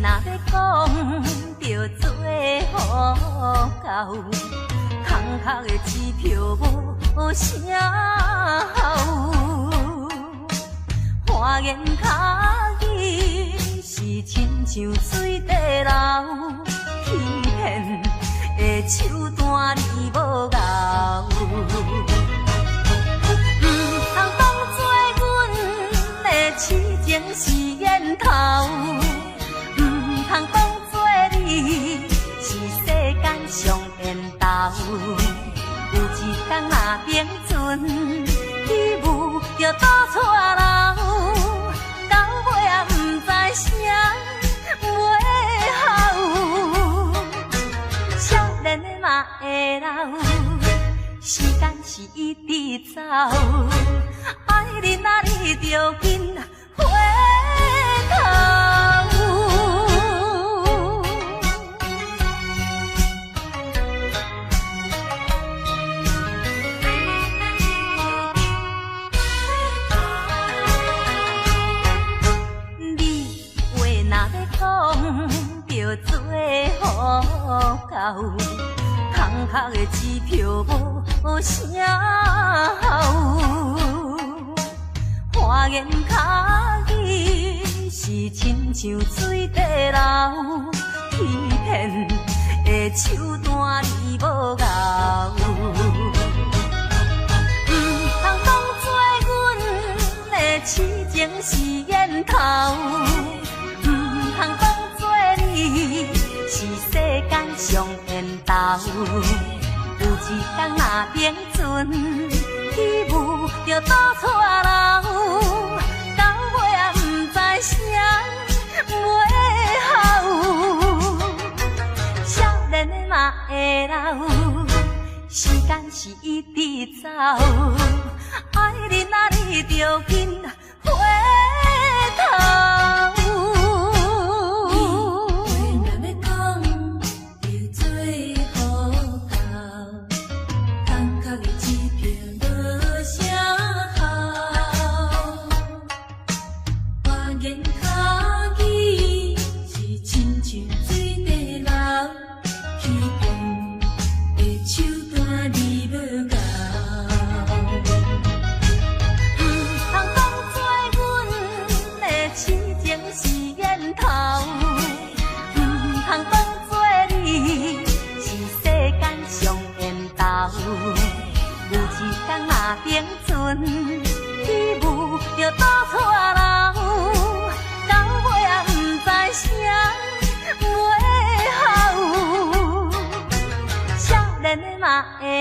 Speaker 1: 若欲講，就做予到，空殼的支票無啥效。花言巧語是親像水底流，欺騙的手段你無𠢕。毋通當作阮的痴情是烟头，毋通當作你是世間上緣投。有一天若冰船起霧就倒带流，到尾也毋知啥尾后。少年的嘛會老，時間是一直走，愛你若你著緊回頭。你話若欲講，就做予到，空殼的支票無啥效。花言巧語是親像水底流，欺騙的手段你無𠢕。毋通當作阮的痴情是烟头，毋通當作你是世間上緣投。有一天若冰船起霧就倒帶流，到尾也毋知啥尾后。少年的嘛會老，時間是一直走，愛你若你著緊回頭。
Speaker 2: 你話若欲講，就做予到，空殼的支票無啥效。花言巧語是親像水底流，欺騙的手段你無𠢕。
Speaker 1: 毋通當作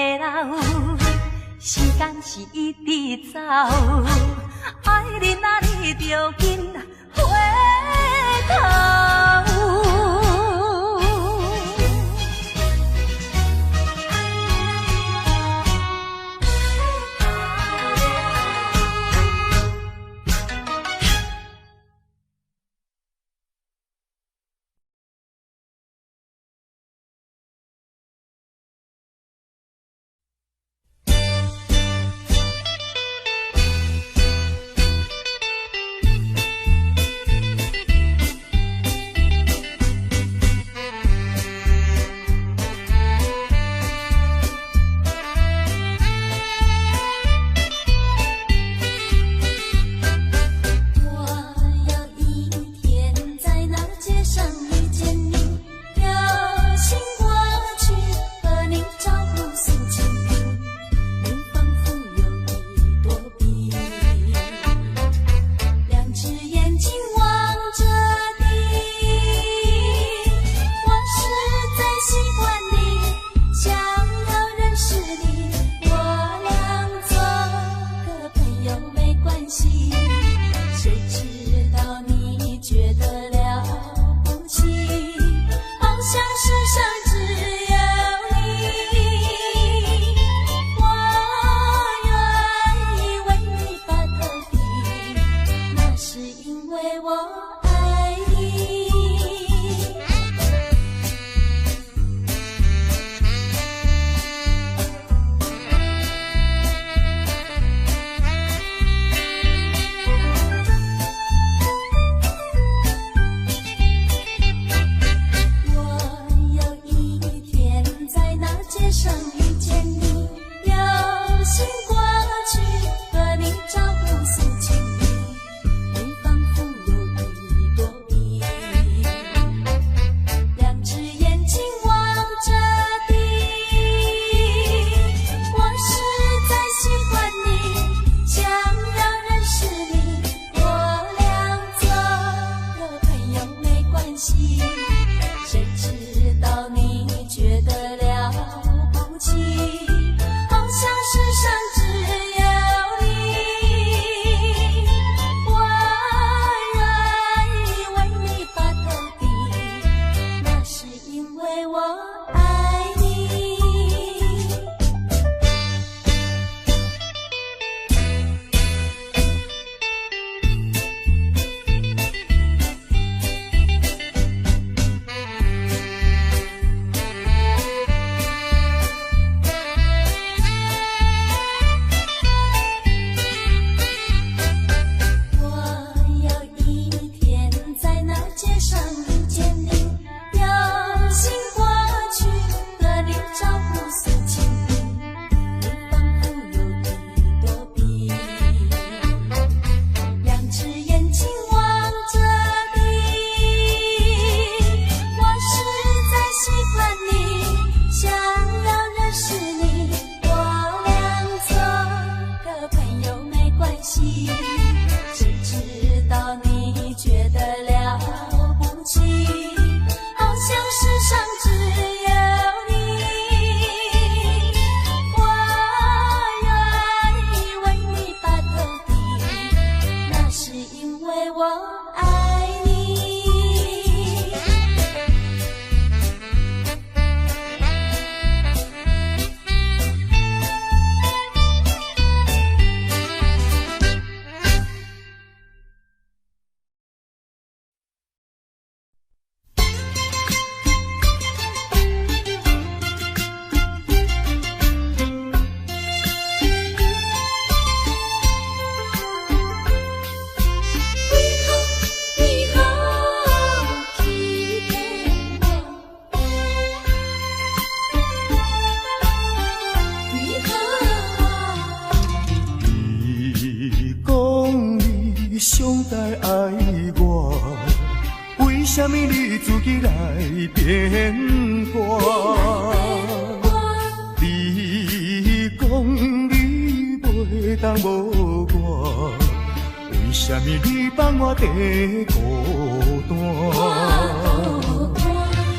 Speaker 1: 会老，时间是一直走，爱你若你著紧回头。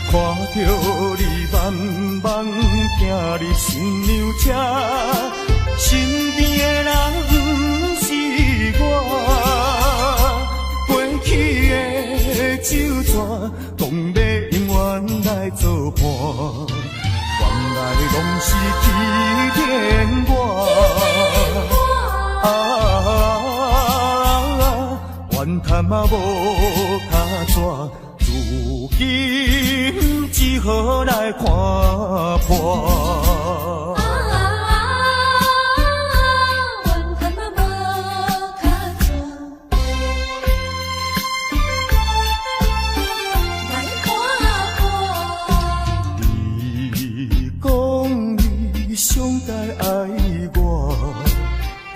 Speaker 4: 看著你慢慢行行入新娘車，身邊的人毋是我。過去的酒泉，講欲永遠來做伴，原來攏是欺騙我。啊，怨嘆仔無跤紙，如今只好來看破。
Speaker 1: 啊，怨嘆仔無跤紙，來看破。
Speaker 4: 你講你上界愛我，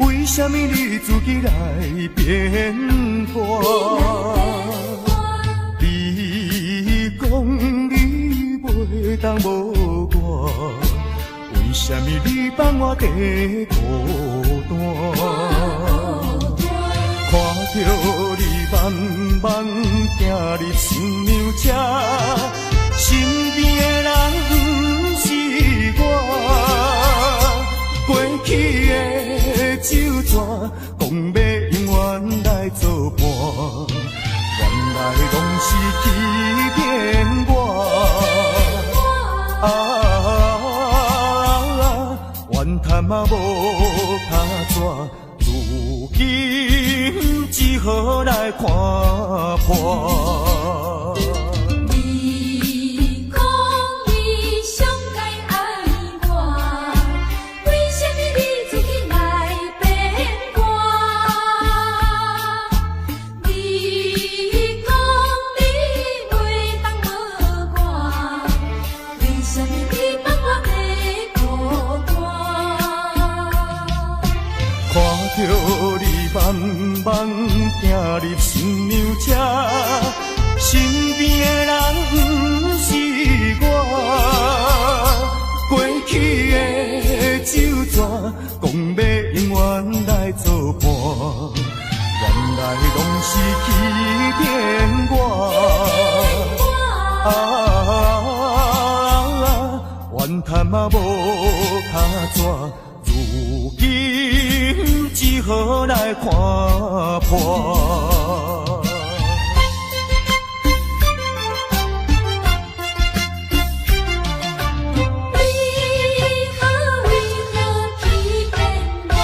Speaker 4: 為啥物你自己來變卦？你講你袂當無我，為啥物你放我佇孤單？看著你慢慢行入新娘車，身邊的人毋是我。過去的酒泉，講欲永遠來做伴，原來攏是欺騙我。啊，怨嘆仔無跤紙，如今只好來看破。
Speaker 1: 你講你上界愛我，為啥物你自己來變卦？你講你袂當無我，為啥物你放我佇孤單？
Speaker 4: 看著你慢慢行入新娘車，身邊的人毋是我。過去的酒泉，講欲永遠來做伴，原來攏是欺騙我。啊，怨嘆仔無跤紙，如今只好來看破。
Speaker 1: 為何為何欺騙我？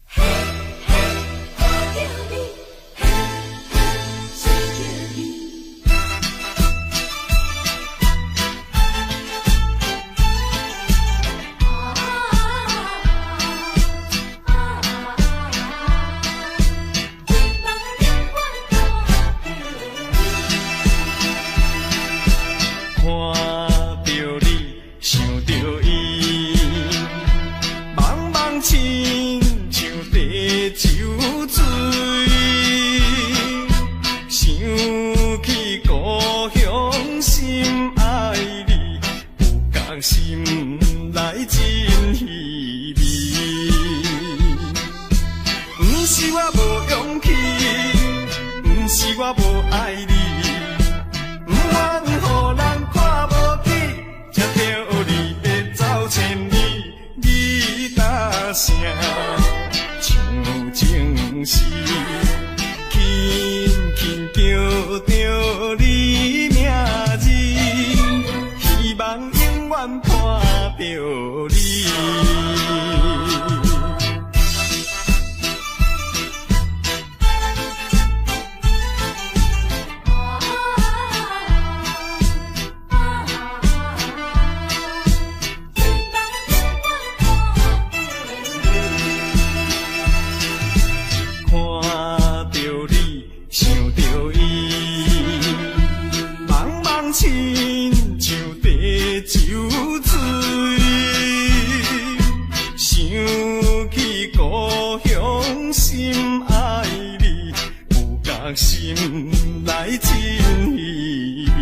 Speaker 1: 嘿嘿，看著你，嘿嘿，想著你。希望永遠看著你。
Speaker 5: 看著你，想著伊，茫茫親像地酒醉，想起故鄉心愛你，不覺心內真稀微。毋是我無勇氣，毋是我無愛你。毋願予人看無起，才叫你欲走千里，你搭声像情诗，轻轻叫著你名字，希望永遠伴著你。看著你，想著伊，茫茫親像地酒醉，想起故鄉心愛你，不覺心內真稀微。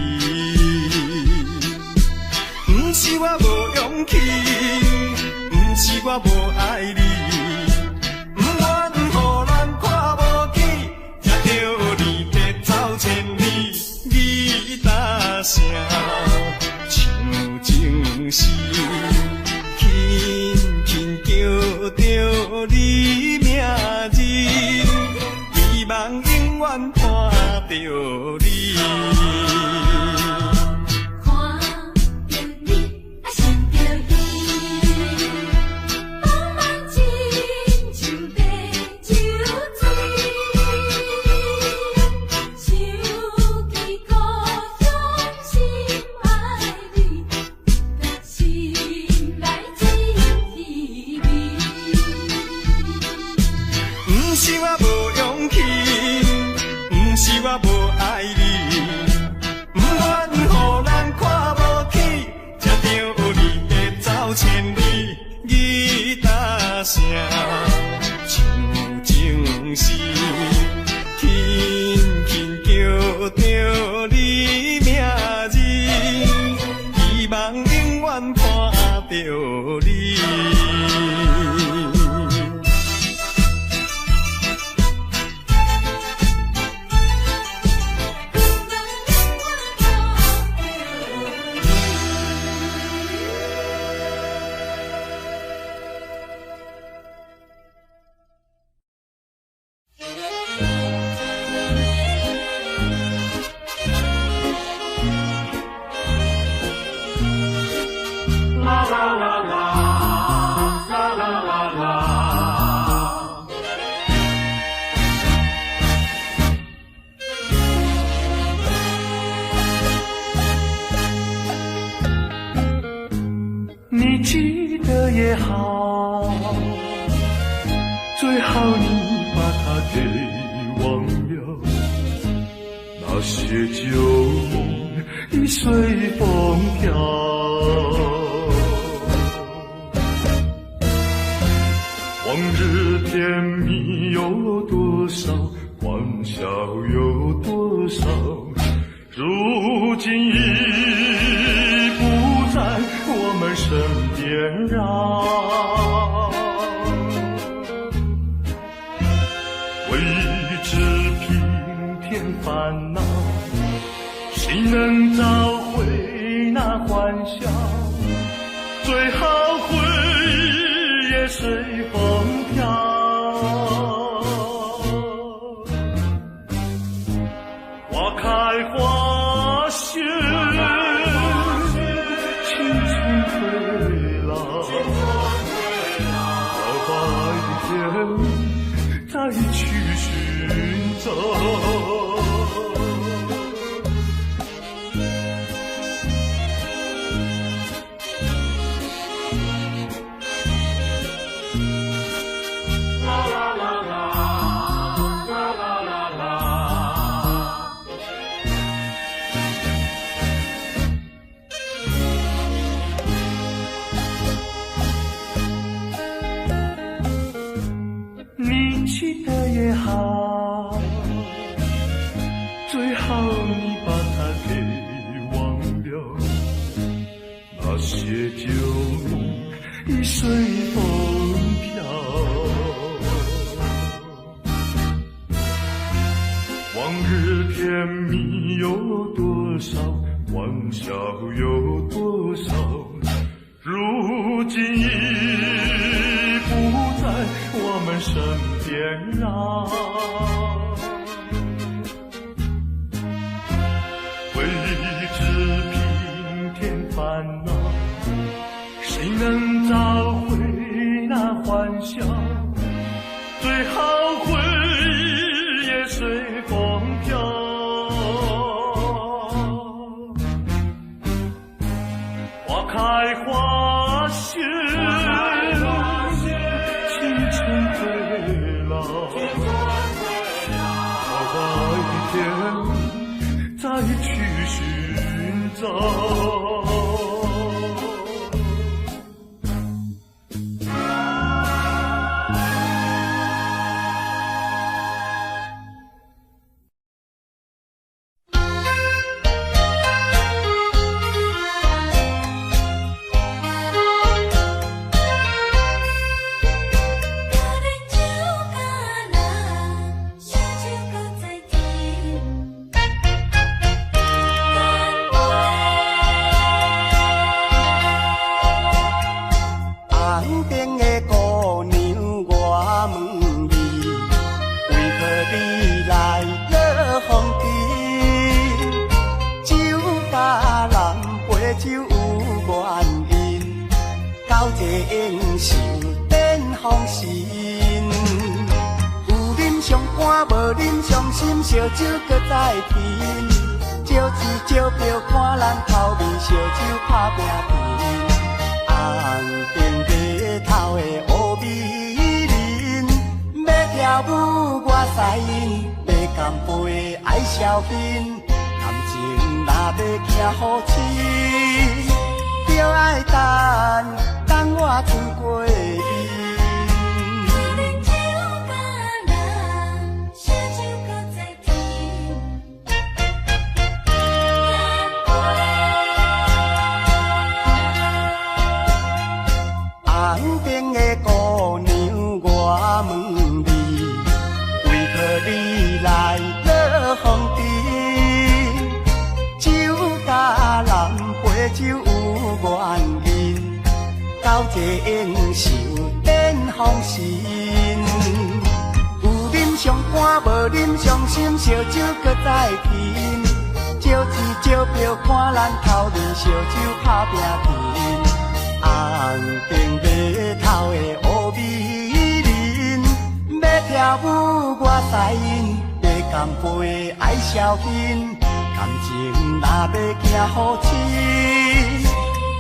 Speaker 5: 毋是我無勇氣，毋是我無愛你。毋願予人看無起，才叫你欲走千著你名字，希望永遠看著你。
Speaker 1: 看著你，啊想著伊，茫茫親像白酒醉，想起故鄉心愛你，心內真稀微。
Speaker 5: 毋是我無勇氣，毋是我無愛你，毋願予人看無起，才著你會走千里，吉他聲像情詩，輕輕叫著你名字，希望永遠伴著你。
Speaker 4: 你記得也好，最好你把它給忘了。那些舊夢已隨風飄。往日甜蜜有多少，歡笑有多少，如今已不在我們身邊繞。回憶只平添煩惱，誰能找回那歡笑？最好回憶也隨風飄。花開花謝，青春會老，要把一天再去尋找。你記得也好，最好你把它給忘了。那些舊夢已隨風飄。往日甜蜜有多少，歡笑有多少，如今已不在我們身邊繞。回憶只平添煩惱，誰能找回那歡笑？最好回憶也隨風飄。花開花謝，青春會老，要把一天再去尋找。
Speaker 1: 红灯的姑娘，
Speaker 4: 情受電風神。有啉傷肝，無啉傷心，燒酒閣再斟。招錢招票看人頭面，燒酒拍拚甜。紅燈碼頭的烏美人，欲跳舞我使𪜶，欲乾杯愛消遣。感情若欲行好親，著愛等，等我賰過𪜶。
Speaker 1: 啉酒甲人，燒酒閣再添。乾杯。
Speaker 4: 紅燈的姑娘，我問你，為何你來落風塵？酒佮人陪酒有原因，交情受電風神。有啉傷肝，無啉傷心，燒酒閣再斟。招錢招票看人頭面，燒酒拍拚甜。紅燈碼頭的烏美人，欲跳舞我使𪜶，欲乾杯愛消遣。感情若欲行好親，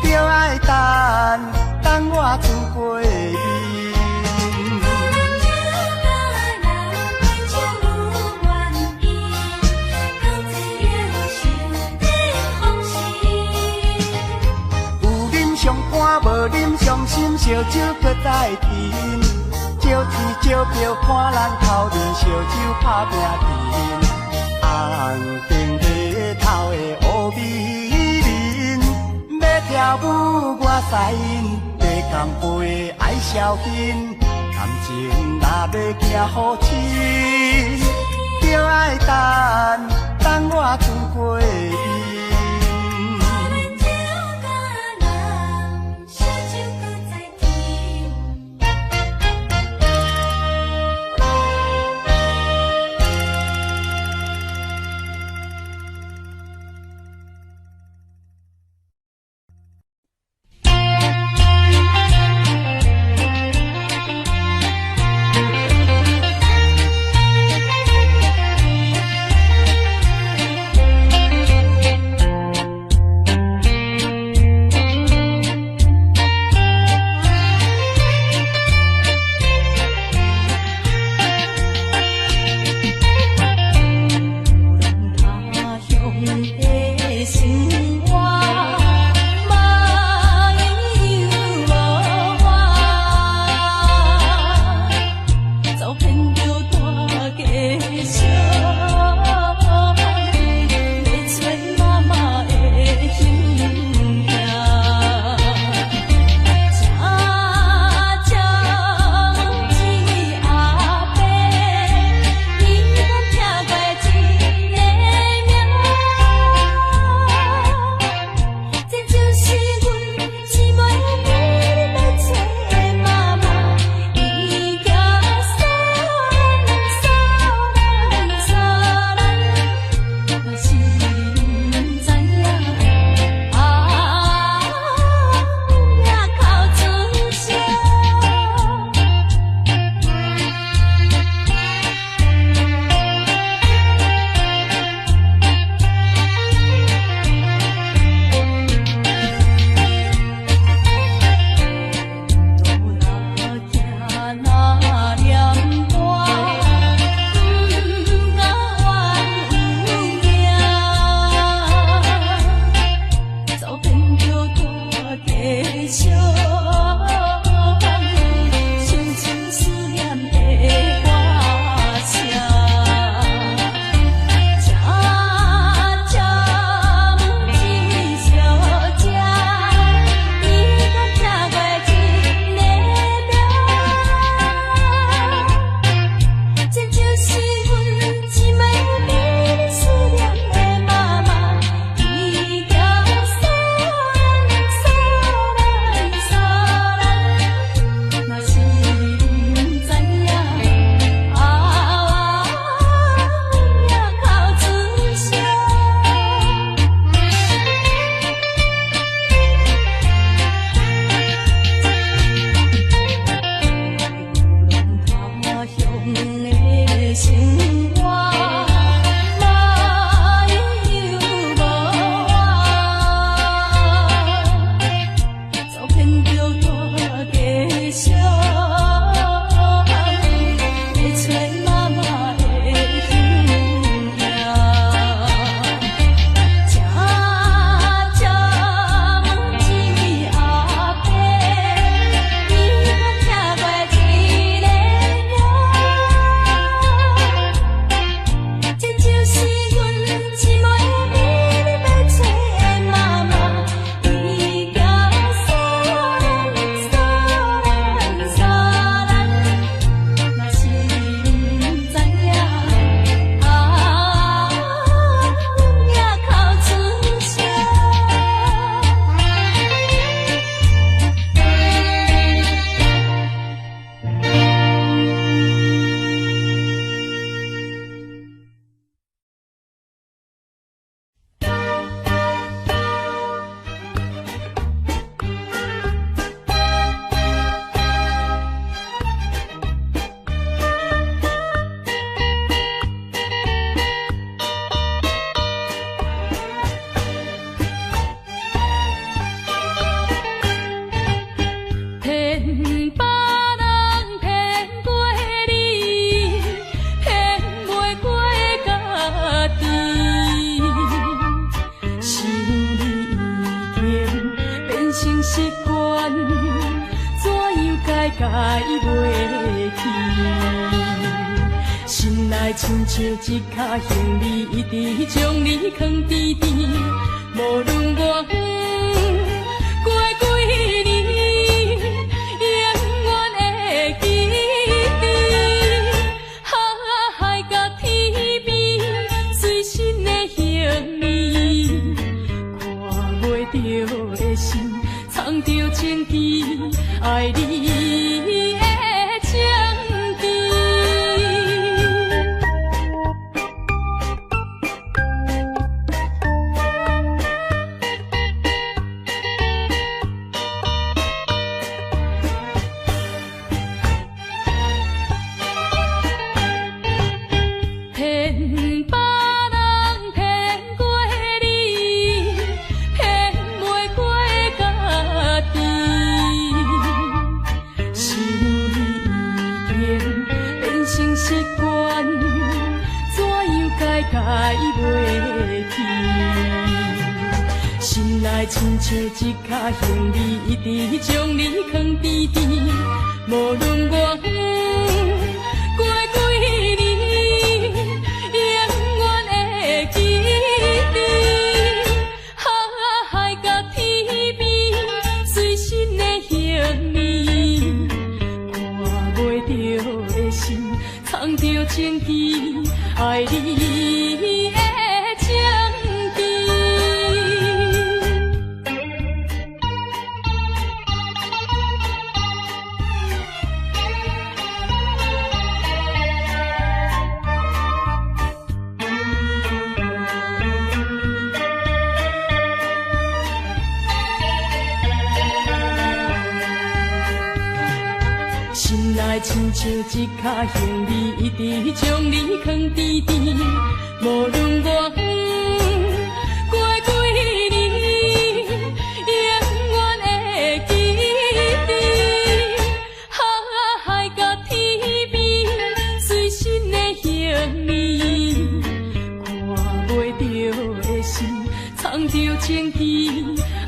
Speaker 4: 著愛等，等我賰過𪜶。
Speaker 1: 啉酒佮人陪酒有原因，交情受電風神。
Speaker 4: 有啉傷肝，無啉傷心，燒酒閣再斟。招錢招票看人頭面，燒酒拍拚甜。紅燈碼頭的烏美人，欲跳舞我使𪜶，欲乾杯愛消遣。感情若欲行好親，著愛等，等我賰過𪜶。
Speaker 1: 啉酒佮人，燒酒閣再添。别人骗过你，骗袂过家己。想你已经变成习惯，怎样改改袂去？心内亲像一卡行李，一直将你藏甜甜。无论偌远，过几年，永远会记得。海角天边，随身的行李，看袂著的心，藏著情枝，爱你的情枝。骗别人骗过你，骗袂过家己。想你已经变成习惯，怎样改改袂去？心内亲像一卡行李，一直将你藏甜甜。无论偌远，过几年，永远会记得。海角天边，随身的行李，看袂著的心，藏著情枝，爱你的情枝。心内亲像一卡行李，一直将你藏甜甜。无论偌远，过几年，永远会记得。海角天边，随身的行李，看袂著的心，藏著情枝，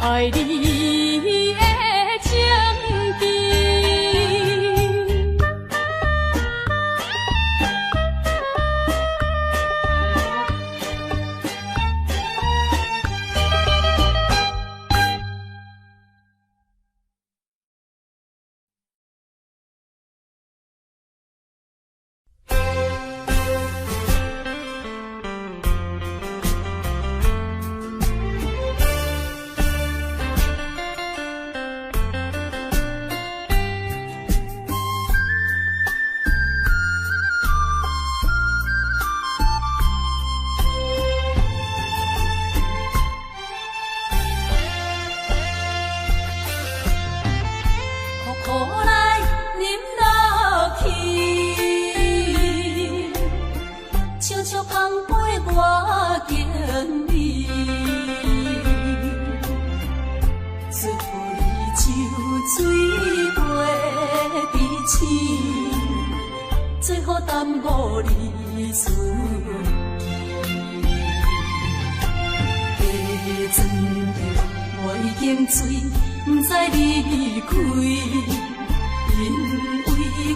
Speaker 1: 爱你的情枝。
Speaker 2: 苦苦来饮落去，笑笑捧杯我敬你，祝福你酒水袂知醒，最好耽误你自己。假装着我已经醉，不知离开，因为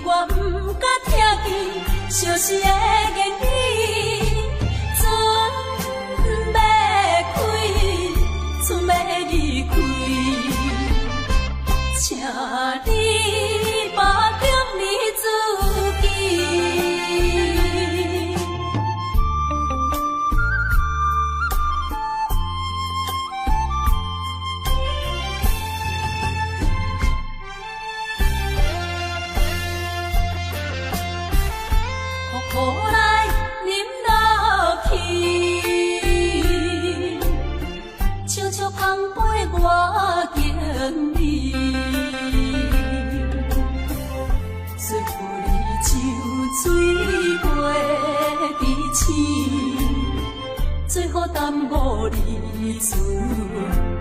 Speaker 2: 我不敢听见相思的言语，准欲开，准欲离开，请你保重你自己。苦苦来饮落去，笑笑捧杯我敬你，祝福你酒水袂知醒，最好耽误你自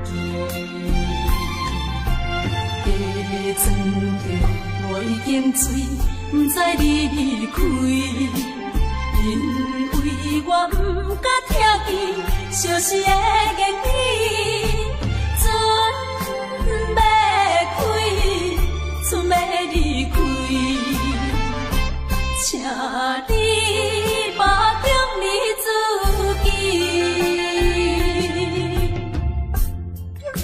Speaker 2: 己。假装着我已經醉，毋知離開，因為我毋敢聽見相思的言語，船欲開，船欲離開，請你保重你自己。假装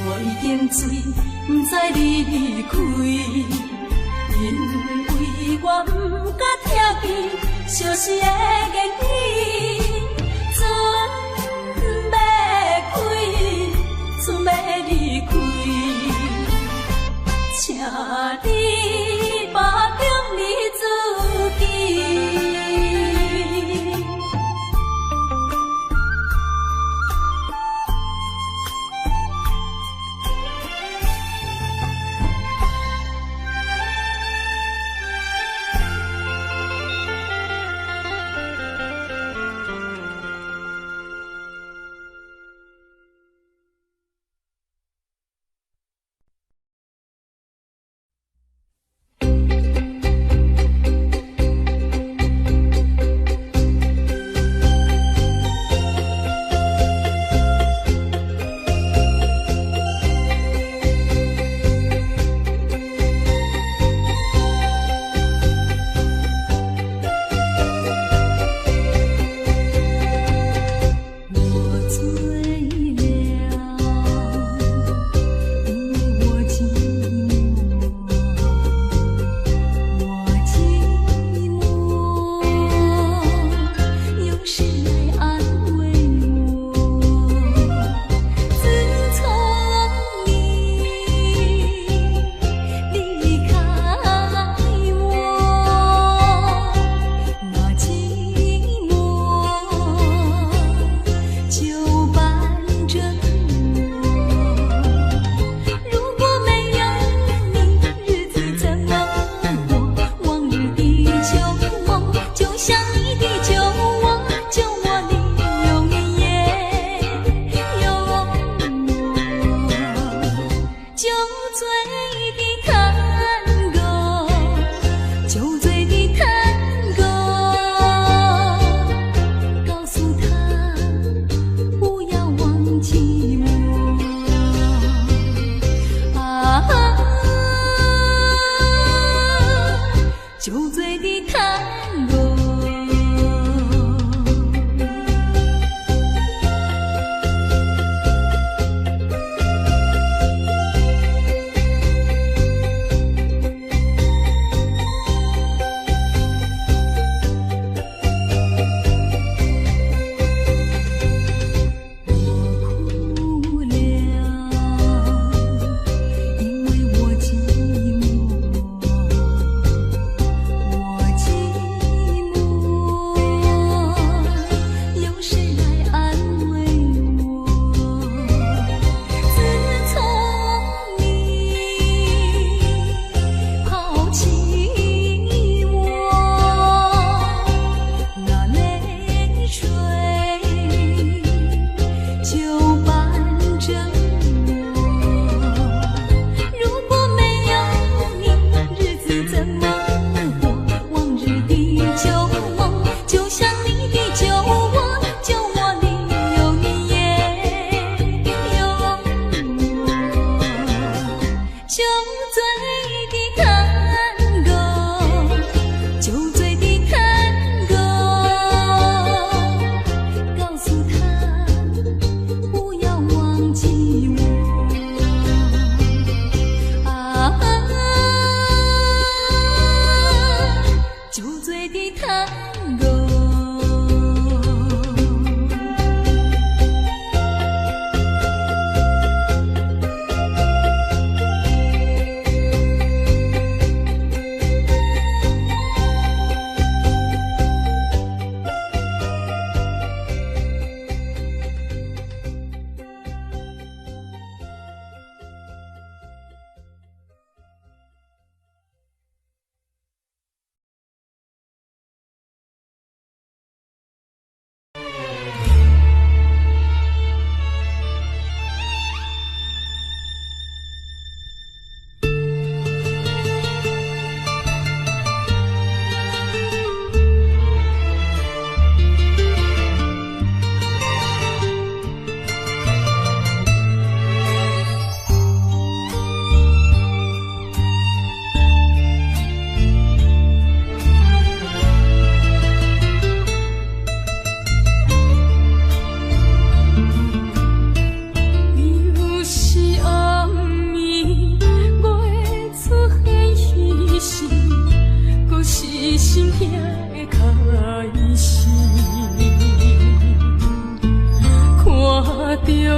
Speaker 2: 我已經醉，毋知離開，因為我毋敢聽見相思的言語，船欲開，船欲離開，請你保重你自己。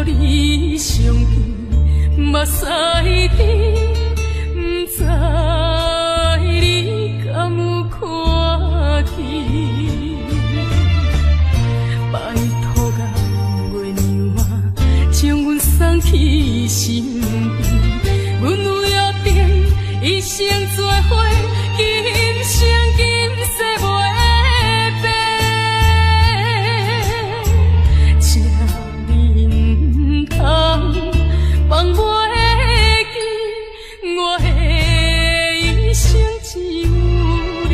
Speaker 1: 著你身边，目屎甜，不知你敢有看见？拜托甲月娘啊，将阮送去身边。阮有约定，一生做伙，今生今世袂变。请你毋通放袂记，我的一生只有你。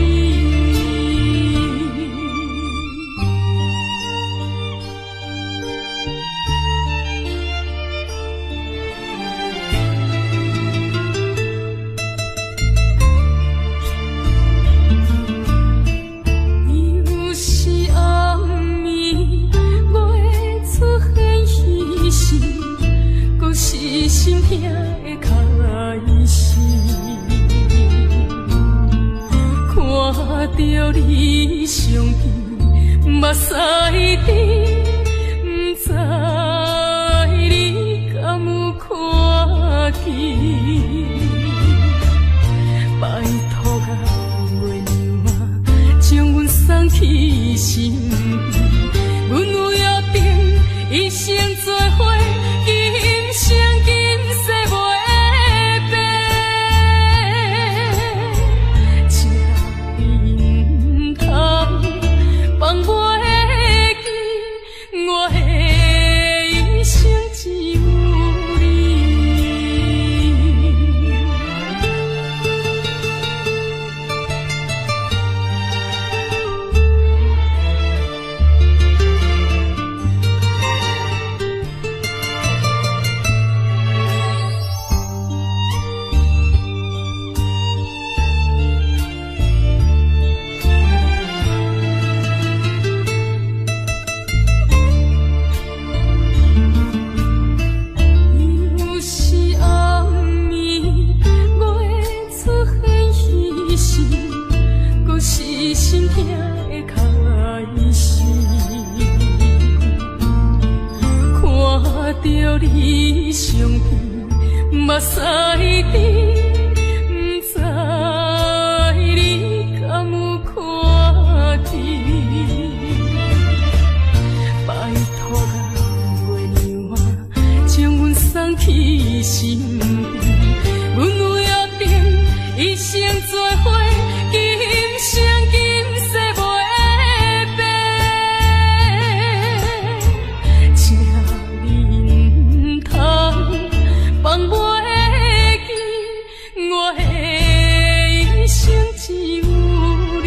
Speaker 1: 又是暗暝，月出现彼时，阁是心疼的开始。看著你伤悲，目屎甜，不知你敢有看见？拜托甲月娘啊，将阮送去身边。阮有约定，一生做伙，今生今世袂变。请你毋通放袂记，我的一生只有你。又是暗暝，月出现彼时，阁是心疼的开始。看著你伤悲，目屎甜，不知你敢有看见？拜托甲月娘啊，将阮送去身边。阮有约定，一生做伙，今生今世袂变。请你毋通放袂记，我的一生只有你。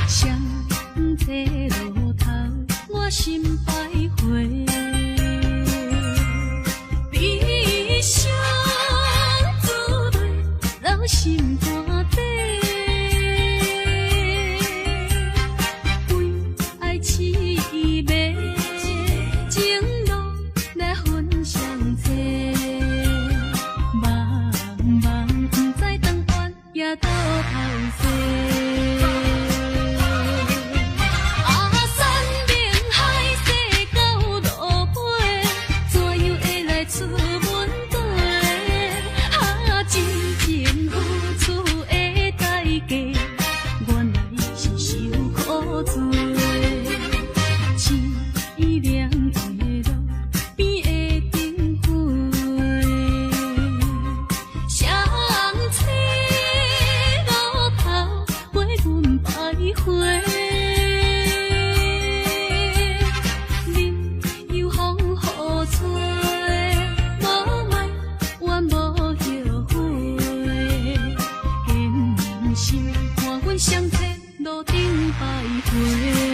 Speaker 2: 双这路头，我心徘徊。悲伤珠泪流心肝底，为爱痴迷，情路来分双济。茫茫不知长远也倒头势。啊，山明海誓到落尾，怎样会来出问题？啊，真情付出的代价，原来是受苦罪。凄凉的路边的灯火，双车路头，心，看阮雙體路頂徘徊。